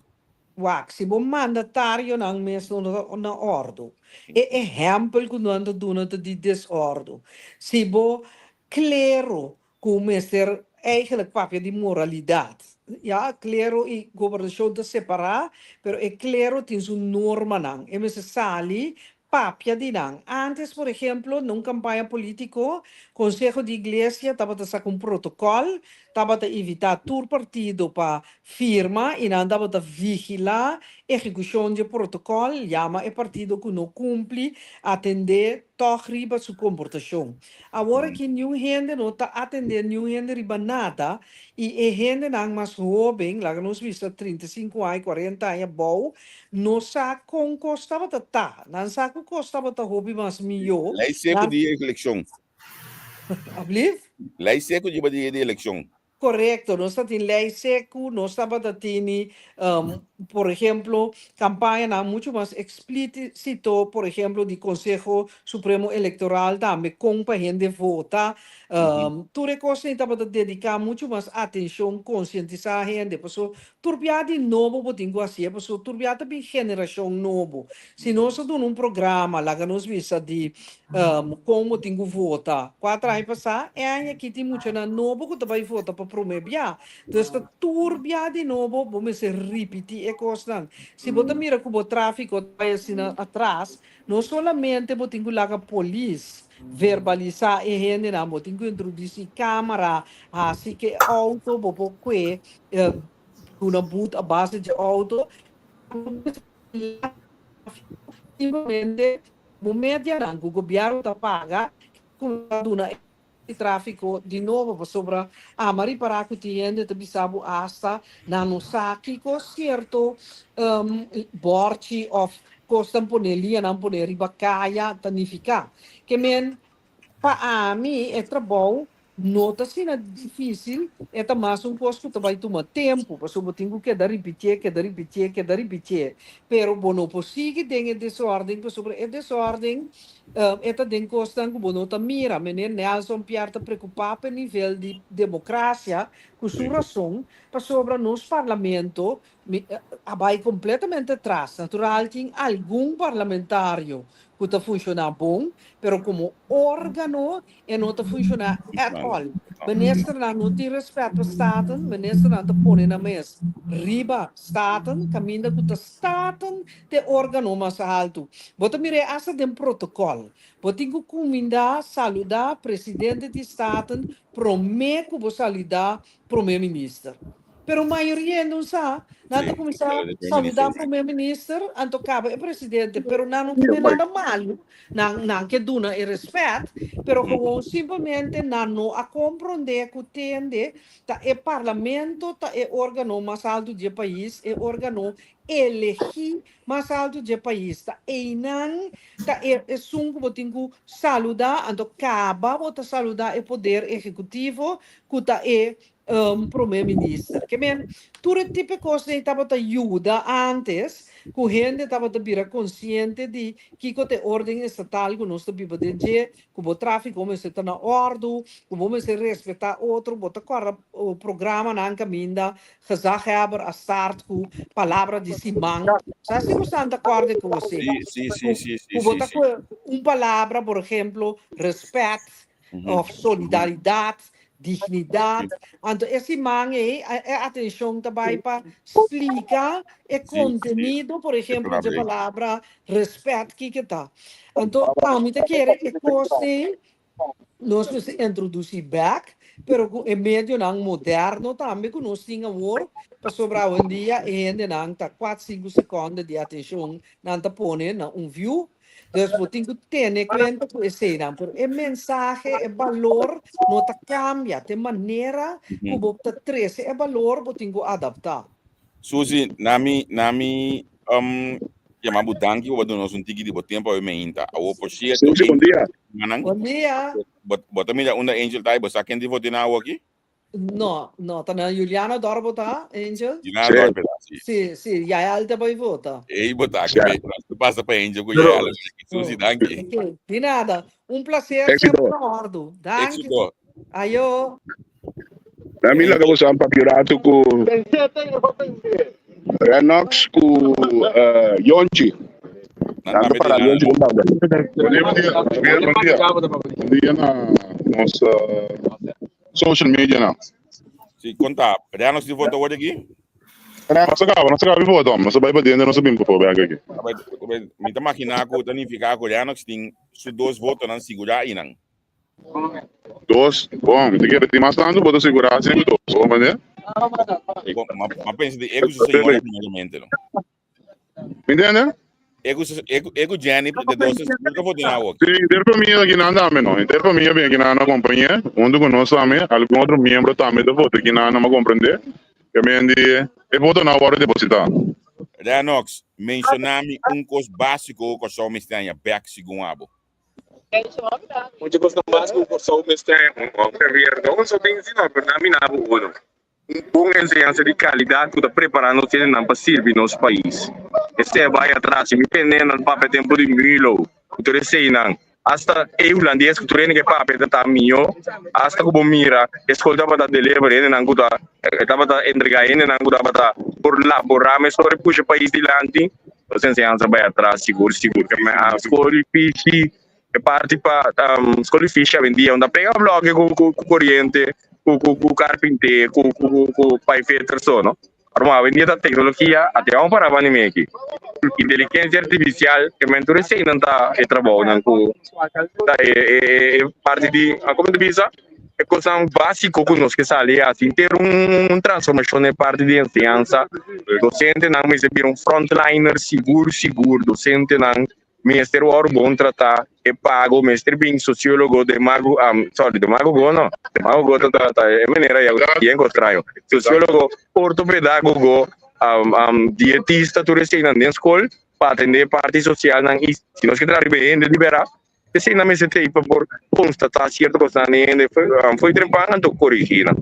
Wak, si bo mandatarionan mes no ta na ordu, e ehèmpel ku nan ta duna ta di desordu. Si bo klero ku mester eigenlijk papia di moralidat. Ya, klero i gobernashon ta separá, pero e klero tin su normanan. E mester sali papia di nan. Antes, por ehemplo, na un kampaña polítiko, Konseho di Iglesia tabata saka un protokòl, tabata invitá tur partido pa firma i nan tabata vigilá ehekushon di e protokòl, yama e partido ku no kumpli, atendé tòg riba su komportashon. Awor aki niun hende no ta atendé niun hende riba nada i e hendenan mas hóben, laga nos bisa 35 aña, 40 aña abou, no sa kon kos tabata ta. Nan sa ku kos tabata hopi mas mihó. Lei seku Nan di elekshon. Ablief? Lei seku riba di di elekshon. Korekto, nos ta tin lei seku, nos tabata tini, por ehemplo, kampañanan muchu mas eksplísito, por ehemplo, di Konseho Supremo Elektoral tambe kon pa hende vota. Tur e kosnan tabata dediká muchu mas atenshon konsientisá hende, paso tur bia di nobo bo tin ku hasié, paso tur bia ta bin generashon nobo. Si nos a duna un programa, laga nos bisa di kon bo tin ku vota kuater aña pasá, e aña aki tin muchanan nobo ku ta bai vota pa promé bia. Dus ta tur bia di nobo bo mester ripití e kosnan. Si bo ta mira ku bo tráfiko ta bai asina atras, no solamente bo tin ku laga polis verbalisá e hendenan, bo tin ku introdusí kámara, hasi ku e outo bo por kue duna but a base dje outo. Simplemente bo medianan ku gobièrnu ta paga ku ta duna e tráfiko di nobo pasobra ama ripará ku tin hende ta bisa bo asta nan no sa kiko sierto bòrchi òf kosnan pone lianan pone riba kaya ta nifiká. Ke men Pa ami e trabou no ta asina difícil, e ta mas un kos ku ta bai tuma tempu, pasobra bo tin ku keda ripitié, keda ripitié, keda ripitié. Pero bo no por sigui den e desórden, pasobra e desórden e ta den kosnan ku bo no ta mira. Meneer Nelson Pierre ta preokupá pa e nivel di demokrasia, ku su rason, pasobra nos parlamento a bai kompletamente atras. Natural tin algun parlamentario ku ta funshoná bon, pero komo órgano e no ta funshoná at all. Ministernan no tin rèspèt pa Staten, ministernan ta pone nan mes riba Staten, kaminda ku ta Staten ta e órgano mas haltu. Bo ta mir'é asta den protokòl. Bo tin ku kumindá, saludá presidente di Staten promé ku bo saludá promé minister. Pero mayoria hende no sa. Nan ta kuminsá saludá promé minister, anto kaba e presidente. Pero nan no kende nada malu. Nan nan ke duna e rèspèt, pero gewoon simplemente nan no a komprondé ku tende ta e parlamento ta e órgano mas altu di e pais, e órgano elegí mas altu di e pais. Ta einan ta e esun ku bo tin ku saludá, anto kaba bo ta saludá e poder ehekutivo ku ta e Prome Minister. Ke men, tur e tipo e kosnan ei tabata yuda antes ku hende tabata bira konsiente di kiko ta e orden estatal ku nos ta biba den dje, ku bo tráfiko mester ta na òrdu, ku bo mester respetá otro. Bo ta kòrda programanan kaminda gezaghebber a start ku palabra di siman. Sa si bo santa kòrda ku bo Sí, sí, sí, sí, sí, ku bo sí, ta sí. ku un palabra, por ehemplo, rèspèt, of solidaridad, dignidad. Anto e siman ei e atencion ta bai pa splica e contenido, por ehemplo, dje palabra respet kiko ta. Anto ami ta kere e cos ei nos mester introduci bek, pero cu e medionan moderno tambe cu nos tin awor, pasobra awendia e hendenan ta cuat cinco seconde di atencion nan ta pone na un view. Dus bo tin ku tene kuenta ku eseinan, pero e mensahe, e balor no ta kambia. Te manera ku bo ta trese e balor bo tin ku adaptá. Suzy, na mi, na mi um, yama bo danki bo duna nos un tiki di bo tempo awe meinta. Awo por cierto, Suzy, bon dia. Manan, Bon dia. Bo, bo ta mira unda Angel ta, bo sa ken di votina awo aki? No, no, ta na Juliana Dorp bo ta, Angel? Juliana Sí. Dorp ta, sí. Sí, sí, Yael ta bai vota. Ei bo ta, Sí. ke be, pasa pa Angel ku Pero, Yael. Susi, danki. Ok, di nada. Un placer Éxito. semper na ordu. Danki. Éxito. Ayo. Na mi laga boso un papirato ku Renox ku eh, Yonchi. Nan Tanto tambe para tin Yonchi nada. con babia. Bon dia, bon dia. Bon dia, bon dia. Bon dia na nos eh, social media na. Sí, konta. Renox di vota awor aki? Nos a kaba, nos a kaba di vota, nos a bai pa dentro, nos a bin pafó bek aki. Mi ta imaginá ku ta nifiká ku Renox tin su dos votonan sigurá einan. Dos, bon, mi ta kere tin mas tantu bo ta sigurá sin ku dos, bon manera? Bon, m'a pensa di e ku su señora primeramente, no? Mi ntende? E ku su, e ku, e ku Jenny, de dos, nunca vota na awor. Sí, inter famia aki nan tambe, no? Inter famia bin aki nan na compañía, huntu ku nos tambe, algun otro miembro tambe ta vota aki nan, no m'a comprende. Ke men di e votonan a wòrdu depositá. Renox, menshoná mi un kos básiko ku Kòrsou mester haña bèk segun abo. Mucha kosnan básiko ku Kòrsou mester haña un gobierno un so tin si no, pero nan bina bo uno. Un bon enseñansa di kalidat ku ta prepará nos hendenan pa sirbi nos pais. Esei a bai atras. Si mi tende nan papia tempu di Milo ku tur eseinan, Asta e hulandes ku tur hende ke papia ta ta mihó, asta ku bo mira e skol tabata deliver hendenan ku ta e tabata entrega hendenan ku tabata por laborá mesora i pusha pais dilanti, nos enseñansa bai atras sigur sigur. Skol di fishi e parti pa skol di fishi awendia unda pega bloke ku ku koriente ku ku ku karpinté ku ku ku paifeter so no. Arma awendia ta teknologia a te amo para bani meki. Inteligensia artifisial ke men tur eseinan ta e trabounan ku ta e e e parti di komo ta bisa e kosnan basiko ku nos ke sali hasi henter un transformashon den parti di enseñansa. Dosentenan mester bira un frontliner sigur sigur dosentenan Mester wòrdu bon tratá, e pago mester bin sosiólogo demago, sorry, demagogo no, demagogo ta ta ta e manera ya bien kontrario, sosiólogo, ortopedagogo, dietista tur eseinan den skol pa atendé e parti sosialnan i si nos ke traha riba e hende liberá, eseinan mester ta ei pa por konstatá sierto kosnan den hende fo'i trempan anto korigí nan.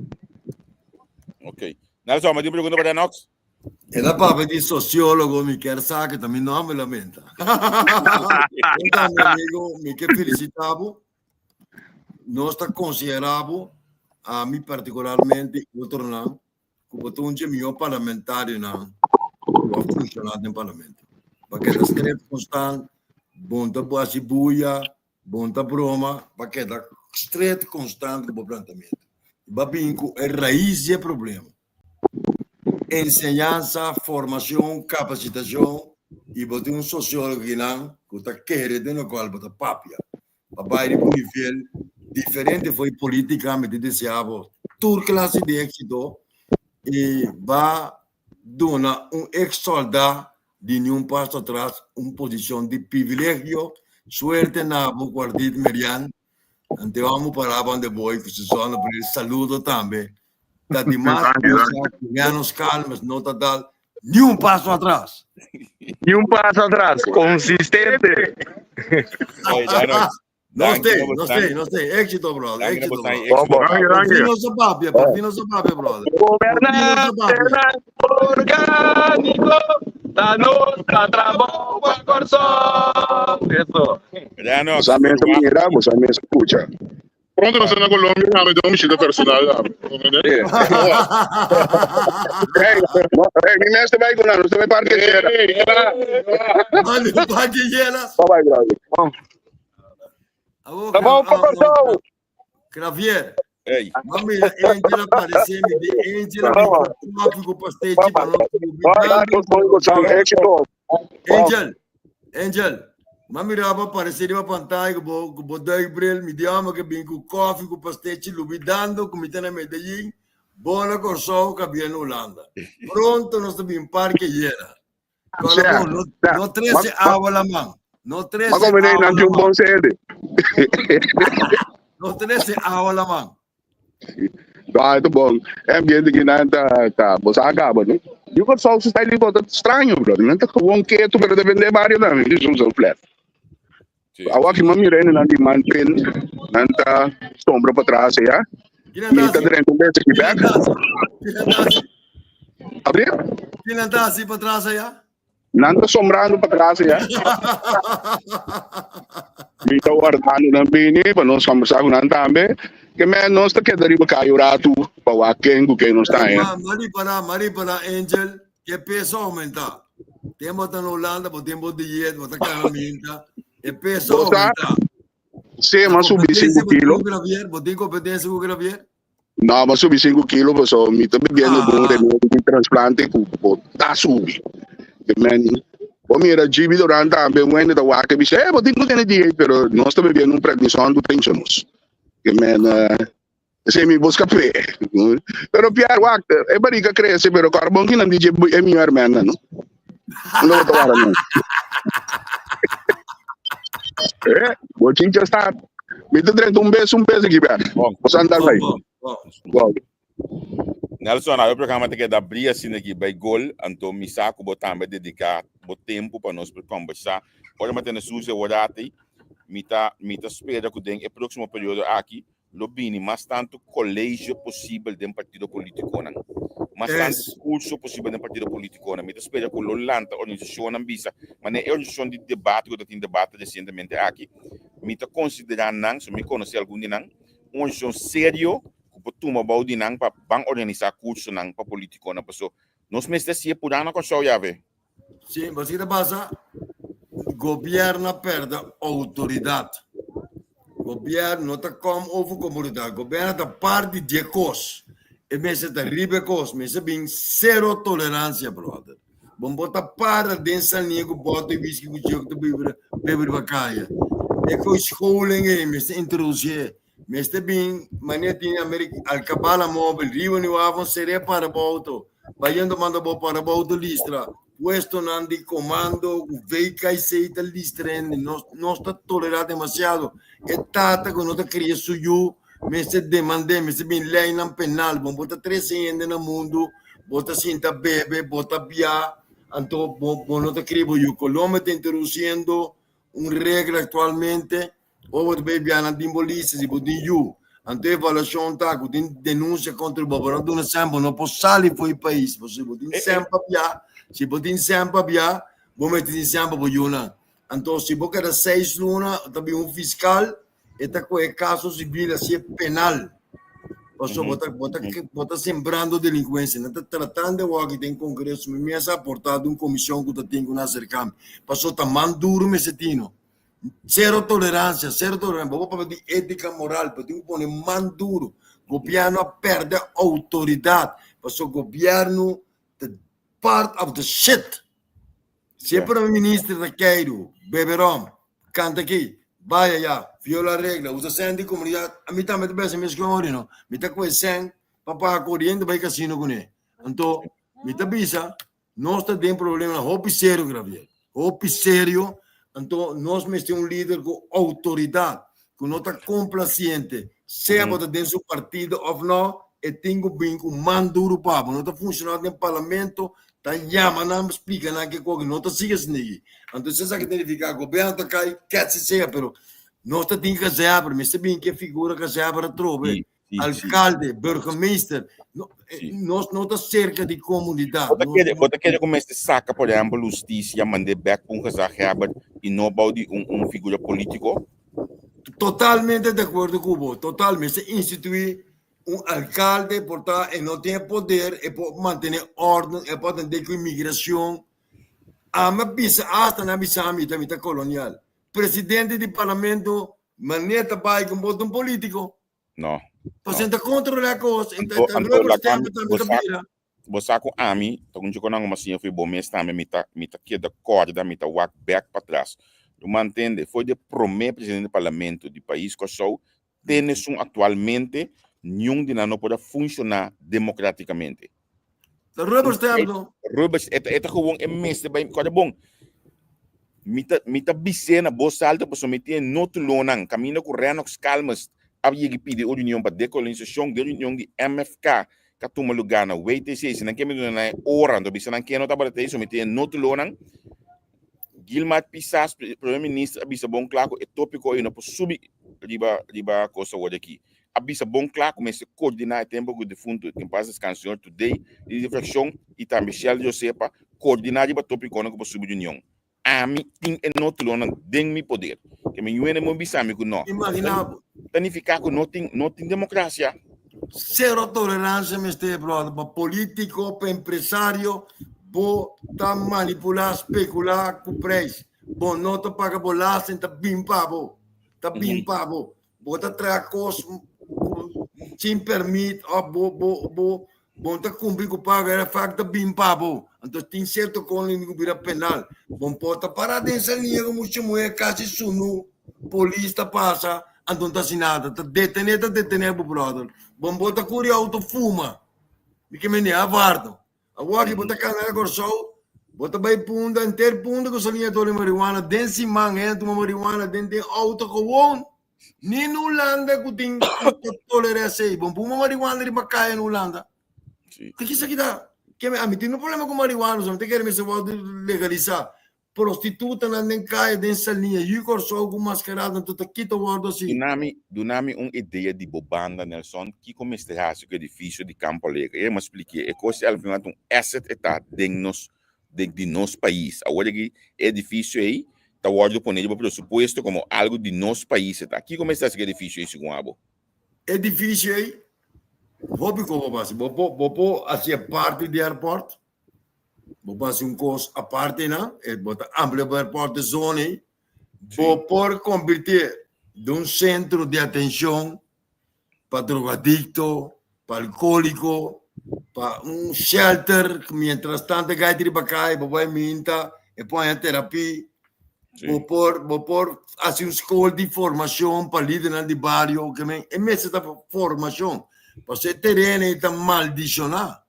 Ok. Nelson, mi tin un pregunta pa Danox. El a papia di sociólogo, mi kier sa que ta mi nomber la menta. Entonces, mi amigo, mi ke felicita bo. Nos ta considera bo, a mi particularmente y otronan, cu bo ta un dje mihor parlamentarionan cu a funciona den parlamento. Pa keda strep constant, bon ta haci buya, bon ta broma, pa keda stret constant cu bo planteamiento. Ba bin cu e raiz di e problema. Enseñansa, formacion, capacitacion y bo tin un sociologo kinan cu ta kere den locual bo ta papia. Pa bay riba un nivel diferente fo'i politica mi ta desea bo tur clase di exito y ba duna un ex solda di ni un paso atras un posicion di privilegio. Suerte na bo Guardit Merian. Ante amo para ban de boy cu su zonnebril. Saludo tambe. Ta di mas cosa cu menos calmes no ta dal ni un paso atras. Ni un paso atras, consistente. Oye, Danox, No danki stay, na no stay, bosnan. no stay. Éxito, brother. Danki na Éxito, bosnan. brother. Éxito. Danki, Por danki. fin nos a papia, por fin nos a papia, brother. Por fin nos a papia. Gobernante orgánico, danos a trabou pa Kòrsou. Eso. Danox, Bosa mes a verwacht. mira, bosa mes a skucha. Pronto nos ta na Colombia tambe den un bishita personal tambe. Sí. Hey, no, hey, mi mes ta bai ku nan, nos ta bai parke Yela. Hey, hola, hola. Mande un parque hielas. Bye bye, brother. Abo, Trabou pa Kòrsou. Javier, Hey, mami, Angel aparece, mi de Angel mi ku koffie ku pastechi pa nos Bye, éxito. Angel, Angel, mami raba aparece riba pantalla ku bo ku bo duikbril, mi di amo ke bin ku koffie ku pastechi lubidando ku mi ta na Medellin, bo na Kòrsou kabia na Hulanda. Pronto nos ta bin parke yera. Sea, Kòrda bon, no sea, no trese ma, awa la man. No ma trese come awa nan la tin un man. bon sede. No trese awa la man. Ah, ta bon. E ambiente ki nan ta, ta, bo sa acaba, no? Yu Kòrsou su style di bota straño, brother. Nan ta gewoon ketu, pero depende bario tambe. Di soms zo flat. sí, Awa sí. ki m'a mira nan di man pin, nan ta sombra pa tras, ya. Mi ta drenta un bes aki bek. Abri? Kinan ta hasi patras allá? Nan ta sombrando patras allá. Mi ta wardando nan bini pa nos conversa ku nan tambe. Ke men nos ta keda riba kai un ratu pa wak ken ku ken nos ta haña. Mari para, mari para Angel, ke peso aumenta. Tempo ta na Holanda, bo tempo dieet, bo ta caminta. E peso aumenta. Sí, m'a subi 5 kilo. Bo tin competencia cu Gravier? No, m'a subi 5 kilo, paso mi ta bebiendo ah. bon remedio di trasplante cu bo ta subi. De men, bo mira GB Duran tambe, un hende ta wak e bisa, eh, bo tin cu tene dieet, pero nos ta bebiendo un prednison cu ta hincha nos. De men, uh, esei mi busca pe. Pero Pierre, wak, e barriga crece, pero carbon kinan di e mi hermana, no? No bo ta wara no. Eh, bo chincha sta. Mi ta drenta un bes, un bes aki, Pierre. Bon. Bo sa andar bai. Bon, bon. Bon. Nelson, awe programa ta keda bria asina aki bai gol, anto mi sa ku bo tambe dediká bo tempu pa nos por kombersá. Ora mi a tene Suzy aworati, mi ta mi ta spera ku den e próksimo periodo aki lo bini mas tantu colegio posibel den partido politiconan, mas tantu Es. curso posibel den partido politiconan. Mi ta spera cu lo lanta organisacionnan bisa, manera e organisacion di debate cu ta tin debate recientemente aki, mi ta considera nan, so mi conoce algun di nan, un organisacion serio cu por tuma bou di nan pa ban organisa cursonan pa politiconan, paso nos mester haci'e purá na Corsou ya ve. Sí, mas ki ta pasa? Gobierno a perde autoridad. Gobierno no ta kom over comunidad. Gobierno ta parti di e kos. E mester ta riba e kos. Mester bin zero tolerancia, brother. Bon bo ta para den sania ku bote whisky ku jok ta bebe bebe riba kaya. E kos scholing ei mester introduci. Mester bin manera tin Amerika alkabala mobil riba ni waf un serie para bo auto bayendo manda bo para bo auto listra puestonan di komando ku VKC ta listra hende nos nos ta tolera demasiado e tata ku no ta kria su yu mester demand'é mester bin leynan penal bo bo ta trese hende na mundu bo ta sinta bebe bo ta bia anto bo bo no ta kria bo yu Colombia ta introduciendo un regla aktualmente Ora bo ta bay bia nan tin bolisa si bo tin yu. Anto evaluacion ta cu tin denuncia contra bo, bo no duna sèn bo no por sali for e pais. Pasobra si bo tin sèn pa bia, si bo tin sèn pa bia, bo mester tin sèn pa bo yunan. Anto si bo keda seis luna ta bin un fiscal e ta coge caso civil hacié penal. Pasobra bo ta bo ta bo ta sembrando delincuencia. Nan ta tratando awor aki den congreso, mi mes a aporta den un comision cu ta tin cu nan acerca mi. Pasobra ta man duro mester tin no. Cero tolerancia, cero tolerancia. Bo papia di ética moral, pero tin ku pone man duro. Gobierno a perde autoridad, pasobra gobierno ta part of the shit. Si e prome minister ta keiru, bebe rom, kanta aki, bai aya, viola regla, usa sen di comunidad, ami tambe ta pensa mes ku ori no. Mi ta kohe sen pa paga coriente bai casino kuné. Anto mi ta bisa Nos ta den problema hopi serio, Gravier. Hopi serio. Anto nos mester un lider ku outoridat, ku no ta komplasiente. Sea bo ta den su partido òf no, e tin ku bin ku man duru pa bo. No ta funshoná den parlamento, ta yama nan, splika nan ke koke. No ta sigui asina aki. Anto esaki ta nifiká gobièrnu ta kai, kèt si sea, pero nos ta tin gezaghebber. Mester bin ke figura gezaghebber atrobe. Alcalde, burgemeester, no, eh, nos no ta cerca di comunidad. Bo ta kere, bo ta kere ku mester saka, por ehempel, hustisia, mand'é bek pa un gezaghebber i no bou di un, un figura polítiko? Totalmente de acuerdo ku bo, total. Mester instituí un alcalde por ta e no tin e poder, e por mantené orden, e por atendé ku inmigracion. Ami a bisa, hasta nan a bisa mi, ta mi ta colonial. Presidente di parlamento, manera ta bai ku bo ta un polítiko. No. Pasobra ta controla cos, e ta Anto, anto rubber laga stamp mi, tambe bo ta sa, bira. bo sa ku ami, ta un dje nan siña fo'i bo mes tambe, mi ta, mi ta keda kòrda, mi ta wak bèk patras. Lo mantende, fo'i di e promé presidente di parlamento di pais Kòrsou te nesun aktualmente, niun di nan no por a funshoná demokratikamente. Ta rubber stamp no. Rubber, e ta, e ta gewoon e mester bai, kòrda bon, mi ta, mi ta bis'é na bos alto pasobra mi tin e nótulonan kaminda ku Rennox Calmes a yega pidi un reunion pa dekolonisashon, den reunion di MFK ka tuma lugá na WTC, si nan ke mi duna nan e ora, anto bisa nan ke no tabata ei, so mi tin e nótulonan. Gilmar Pisas, Primer Minister a bisa bon kla ku e tópiko ei no por subi riba, riba kos awor aki. a bisa bon kla ku mester koordiná e tempu ku defuntu, ke en pas deskanse señor Today, lider di frakshon i tambe Sheldon Josepa, koordiná riba topikonan ku por subi di union. Ami tin e nótulonan den mi poder. Ke mi yuene mo bisa mi ku no. Imagina bo. Ta nifiká ku no tin no tin demokrasia. Sero tolerancia mester brother pa politico pa empresario bo ta manipula specula cu prijs bo no ta paga belasting ta bin pa bo ta bin pa bo bo ta traha cos sin permit of bo bo bo bo ta cumpli cu paga era vaak ta bin pa bo anto tin cierto con cu bira penal bo por ta para den salinha cu mucha muher casi sunu Polis ta pasa, anto no ta hasi nada. Ta detene, ta detene bo brother. Bo bo ta kuri auto fuma. Mi ke mende avardo. Awor ki bo ta kana na Kòrsou, bo ta bai punda, henter punda ku saliña toli marihuana den siman, hende tuma marihuana den den auto gewoon. Ni na Hulanda ku tin ku ta tolera esei. Bo puma marihuana riba kaya na Hulanda. Sí. Te kisa kita? Ke ami tin no problema ku marihuana, so mi ta kere mester wòrdu legalisá. Prostitutanan den kaya den Saliña yu Kòrsou ku maskarada anto ta kita wòrdu asi. Dunami dunami un idea di bo banda Nelson kiko mester hasi ku edifisio di Campo Alegre e mi a spliké e kos ei alfin ta un asset e ta den nos den di nos pais awor aki e edifisio ei ta wòrdu pone riba presupuesto komo algu di nos pais e ta kiko mester hasi ku e edifisio ei segun abo? Edifisio ei hopi komo bo hasi bo por bo por hasié parti di airport. Bo por hasi un kos aparte na, e bo ta amplia bo airport de zona ei. Bo por konvirtié den un sentro di atenshon pa drogadikto, pa alkohóliko, pa un shelter mientras tanto e gai ta riba kai bo bai minta e por haña terapi. Bo por bo por hasi un skol di formashon pa lidernan di bario ke men e mester ta formashon pasobra e tereno ei ta maldishoná.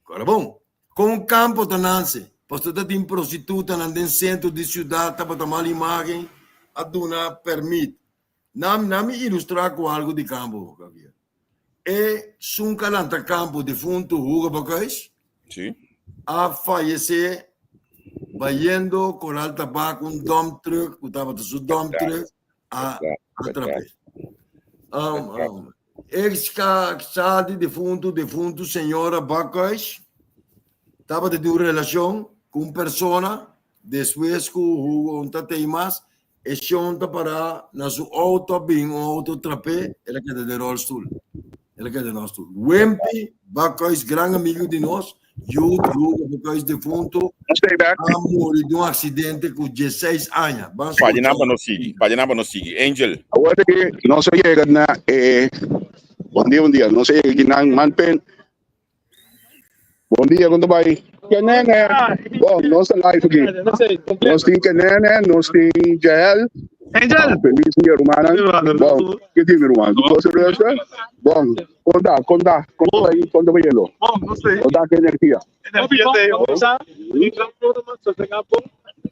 Ora bon, kon kampo ta nanse? Pasobra ta tin prostitutanan den sentro di siudat tabata mal imágen, a duna pèrmit. Nan nan mi ilustrá ku algu di kampo, Javier. E sun ka lanta kampo defuntu Hugo Bakhuis Sí. a fayesé bayendo Koral Tabak un dump truck ku tabata su dump truck a atrap'é. Ex sa di defuntu defuntu señora Bakhuis tabata tin un relashon ku un persona despues ku Hugo no ta tei mas e shon ta para na su outo a bin un outo trap'é el a keda den rolstoel el a keda den rolstoel Wempi Bakhuis gran amigu di nos yu di Hugo Bakhuis defuntu a muri di un aksidente ku diesseis aña. Ban Paja skucha. nan pa nos sigui, paja nan pa nos sigui. Angel. Awor aki nos a yega na e Bon dia, bon dia. Nos a yega aki nan Manpen. Bon dia, kon ta bai? Kenene. Bon, nos ta live aki. Nos tin Kenene, nos tin Jael. Angel. Feliz dia, rumannan. Bon, ke tin mi ruman? Tu cosa rustig? Bon, kon ta, kon ta, kon ta bai, kon ta bayendo? Bon, no sé. Kon ta ku energia? Energia te, sa,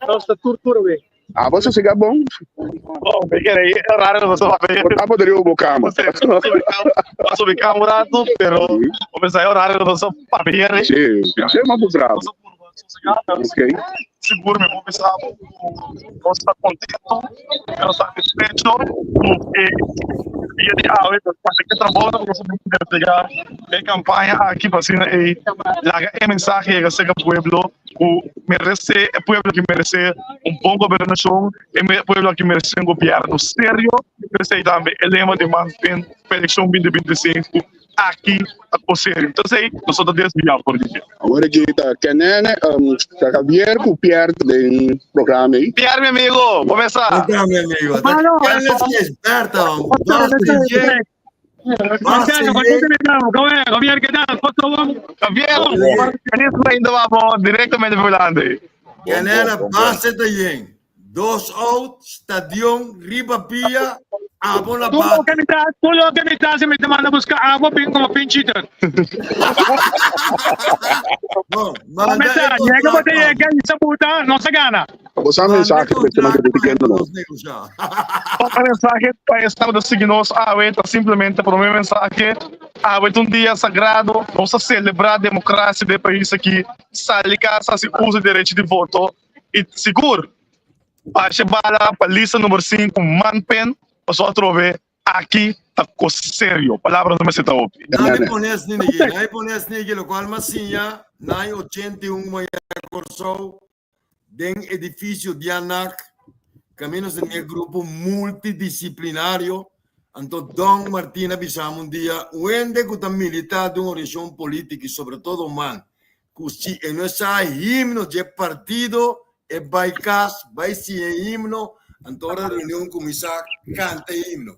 nos ta tur tur we. Ah, bo sosega bon? Bon, mi kere e horario nos a papia. Bo ta podría bo kama. Paso mi kama un rato, pero bo pensa e horario nos a papia. Sí, sí, ma bo bravo. Okay. Sigur mi por bisa bo ku nos ta kontento, nos ta satisfecho ku e dia di awe, nos a trabou ku nos a bin desplegá e kampaña aki pa asina e laga e mensahe yega serka pueblo ku meresé, e pueblo aki meresé un bon gobernashon, e pueblo aki meresé un gobièrnu serio, p'esei tambe e lema di Manpin pa elekshon binti binti sinku. Aki ta por serio. Entonces ei nos no ta desviá for di dje. Awor aki ta Kenene, ta Javier ku Pierre ta den programa ei. Pierre mi amigo, bo mesa? Hola mi amigo, ta Kenneth Gisberto, Basta Yen, Basta Yen. Javier, ¿qué tal? Javier, feliz ainda vamos directamente por Holanda. Kenene, basta ta yen. Dos out, stadion, riba pia, abo na Tur loke bate. mi ta, tur loke mi ta hasi mi ta manda buska abo bin komo pinchiter. Bon, manda Meta, e yega bo kontrakt ta pa mi. yega i sa buta, nos a gana. Bo sa Manda e mensahe pa esnan kontrakt ku ta pa mi siguiendo pa nos. nos negosha. Otro mensahe pa esnan ku ta sigui nos awe ta simplemente prome mensahe, awe ta un dia sagrado, nos ta selebrá demokrasia den e pais aki, sali kas hasi uso di derecho di voto. I sigur basha bala pa lista number sinku Manpen pasobra atrobe aki Ta kos serio, palabra no mester ta hopi. Nan e pone asina aki, nan e pone asina aki, lokual m'a siña na aña 81 m'a yega Kòrsou den edifisio di ANAC, kaminda nos tenia grupo multidisiplinario, anto Don Martin a bisa mi un dia, un hende ku ta militá den un organisashon polítiko i sobretodo man ku si e no sa himno dje partido e bai kas bai siña e himno, anto ora reunion kuminsá kanta e himno.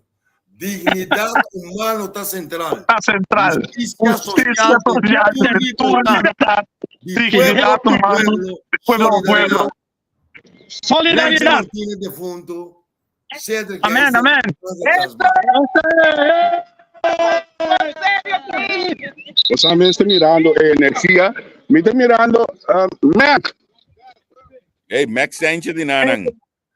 Dignidat humano ta sentral. Ta sentral. Hustisia Hustisia sosial sosial den den tur tur libertat. libertat. Di Dignidat pueblo pa humano pueblo, di pueblo pa pueblo. solidaridat. Renzo Solidaridad. Martinez defunto, Cedric Amén, Keizer, amén. Plaza Casbah. Bo mester mirando e energia. Mi ta mirando uh, Mac. Hey, Max Sanchez di nanan.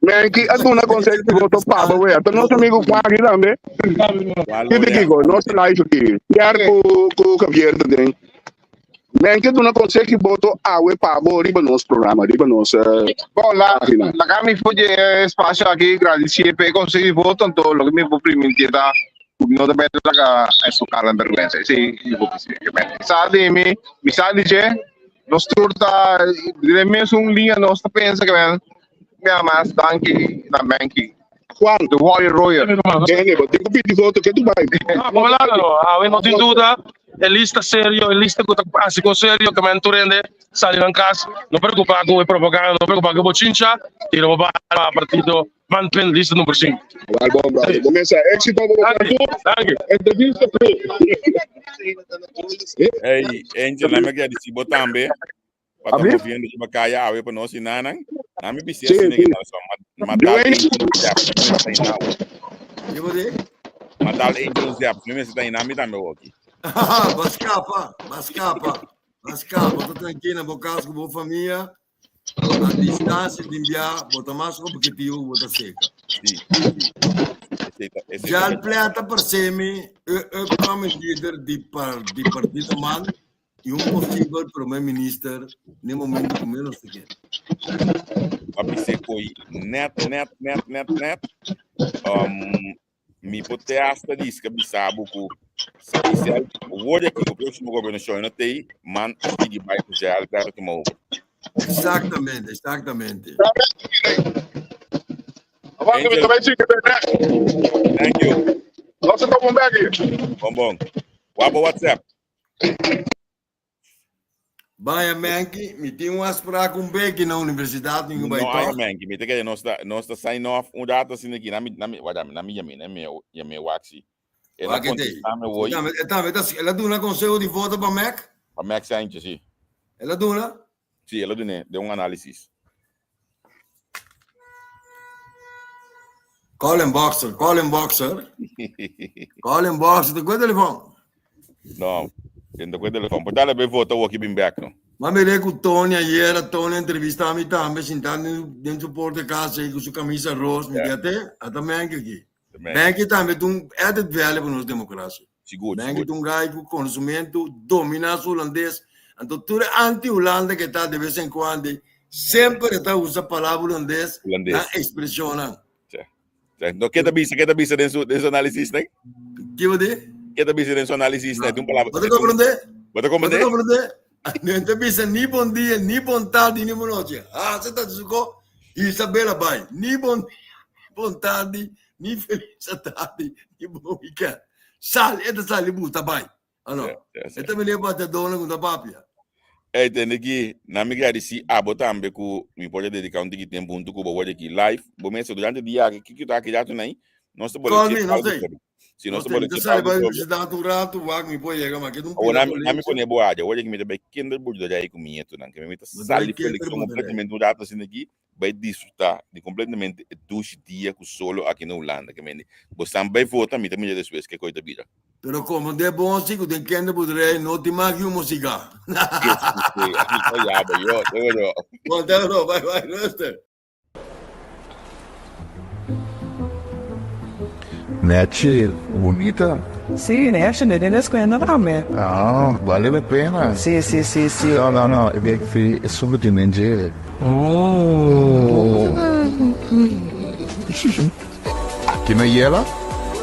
Menki a duna consejo di voto pa bo wea. Ta nos amigo Juan aki tambe. Juan Kite Lorea. kiko, nos live aki. Pierre ku ku Javier ta den. Menki a duna consejo di voto awe pa bo riba nos programa, riba nos eh, Bon, la, página. laga mi for dje espacio aki gradicié p'e consejo di voto, anto loke mi por primintié ta ku mi no ta bai laga su cara en bergüenza. Esei mi por bisa. Mi sa di mi, mi sa di dje, nos tur ta den mesun liña nos ta pensa ke men Mira mas danki na Menki. Juan. The Warrior Royer. Bene, bo tin ku pidi voto ke tu bai. Ah, bo lala no. Awe no tin duda. E lista serio, e lista ku ta hasi kos serio, ke men tur hende sali nan kas. No preokupa ku e propaganda, no preokupa ku e bochincha. Tira bo bala pa partido Manpin, lista number 5. Wal bon, brother. Bo mesa éxito bo Danki, danki. Entrevista free. Hey, Angel, na me agradeci bo tambe. Pa ta Abi? moviendo riba kaya awe pa nos i nanan. Na mi bisi Sí, asina sí. ki na so. Ma dal Dwayne. Angel un zap. Mi mester ta ina awe. Ke bo di? Ma dal Angel un zap. Mi mester ta ina mi tambe hoki. Ba skapa, ba skapa, ba skapa. Bo ta trankil na bo kas ku bo famia. A distansia di bia, bo ta mas objetivo ku bo ta seka. Sí, sí. Esei ta, esei ta Jal berdad. Plata parse mi e upcoming leader di par, di Partido Man i un posibel prome minister n'e momento ku menos ta kere. Pa bis'é ko'i nèt, nèt, nèt, nèt, nèt, um, mi por te hasta riska bisa bo ku si Gisèle wòrdu aki ku próksimo gobernashon e no t'ei, man a sigui bai ku Zé Alberto tuma over. Exactamente, exactamente. Angel, thank you. Bon bon. Wak bo WhatsApp. Baña Menki, mi tin un afspraak un beki na universidad, mi No bai ay toch. Menki, mi te kere nos ta nos ta sign off un rato asina aki. Nami nami wada nami yami nami yami waxi. El a Wak ete. contesta me hoy. Tambe, e tambe ta, el a duna conseho di voto pa Mac? Pa Mac Sanchez, sí. El a duna? Sí, el a dune den un análisis. Colin Boxer, Colin Boxer. Colin Boxer, te kue telefon. No, te kue telefon. Por dale be vota woki bin back no. Ma miré ku Tony ayer, Tony entrevista a mi tambe, sintá den su porta de casa ku su camisa roos, mi di ate, ata menke aki. Menke tambe ta un added value pa nos democracia. Sigur, Menke sigur. ta un guy ku conocimiento, domina su holandes, anto tur e anti-Hulanda ke ta de vez en cuando, semper e ta usa palabra holandes Holandes. na expresionnan. Tja. Tja. No, ke ta bisa, ke ta bisa den su, den su análisis, ne? Ke bo di? Ke ta bisa den su análisis, ne? Tin un palabra. Bo ta comprende? Bo ta Bo ta comprende? comprende? No ta bisa ni bon dia, ni bon tardi, ni bon nochi. Ah, se ta suko, Isabela bai. Ni bon bon tardi, ni feliz tardi, ni bon weekend. Sal, e ta sali buta bai. Ano? Sí, sí, E ta meneer bateadornan ku ta papia. Ey, tende ki, na mi gradisi abo tambe ku mi por a dediká un tiki tempu huntu ku bo word aki live. Bo mester durante dia aki, kiko ta aki rato nai, nos ta Call bole me, chep no algo sei. sobre. Si No nos ta sei, bole mi ta chep sali algo bai sobre. universidad un rato, wak mi por yega, ma ke un Awor pida na mi, na mi colegio. pone bo área, word aki mi ta bai kinderboerderij ku mi nietonan, ke mi ta Mi ta bai sali Felix kinderboerderij. completamente un rato asina aki, bai disfruta di completamente e dushi dia cu solo aki na Hulanda ke mende bo san bai vota mi ta mira despues ke koe ta bira. Pero como de bon si cu den kinderboerderij no tin mag humo siga. Sí, así ta yaba yo, te wero. Bon, te wero, bye bye, rustig. Nechi, bunita. Sí, nechi, ne den escuela tambe. Ah, vale la pena. Sí, sí, sí, sí. No, no, no, e bek fi e solo tin den dje. Oh. Aki na yela?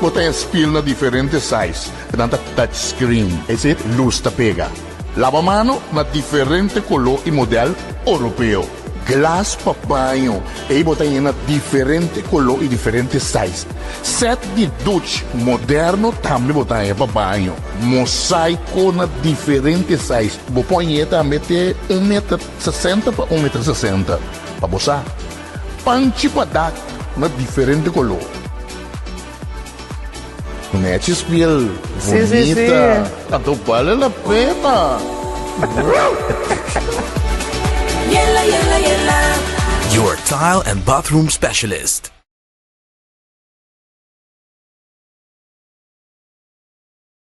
Bo ta haña spiel na diferente size, nan ta touch screen, es decir, luz ta pega. Labamano na diferente color y model Oropeo. Glas pa baño, ey bo ta haña na diferente color y diferente size. Set di duch moderno tambe bo ta haña pa baño. Mosaico na diferente size, bo por hañ'e tambe te un meter sesenta pa un meter sesenta, pa bo sa. Panchi pa dak na diferente color. Nechi spiel Sí, sí, sí. bunita. Anto bale la pena. Yela, yela, yela. Your tile and bathroom specialist.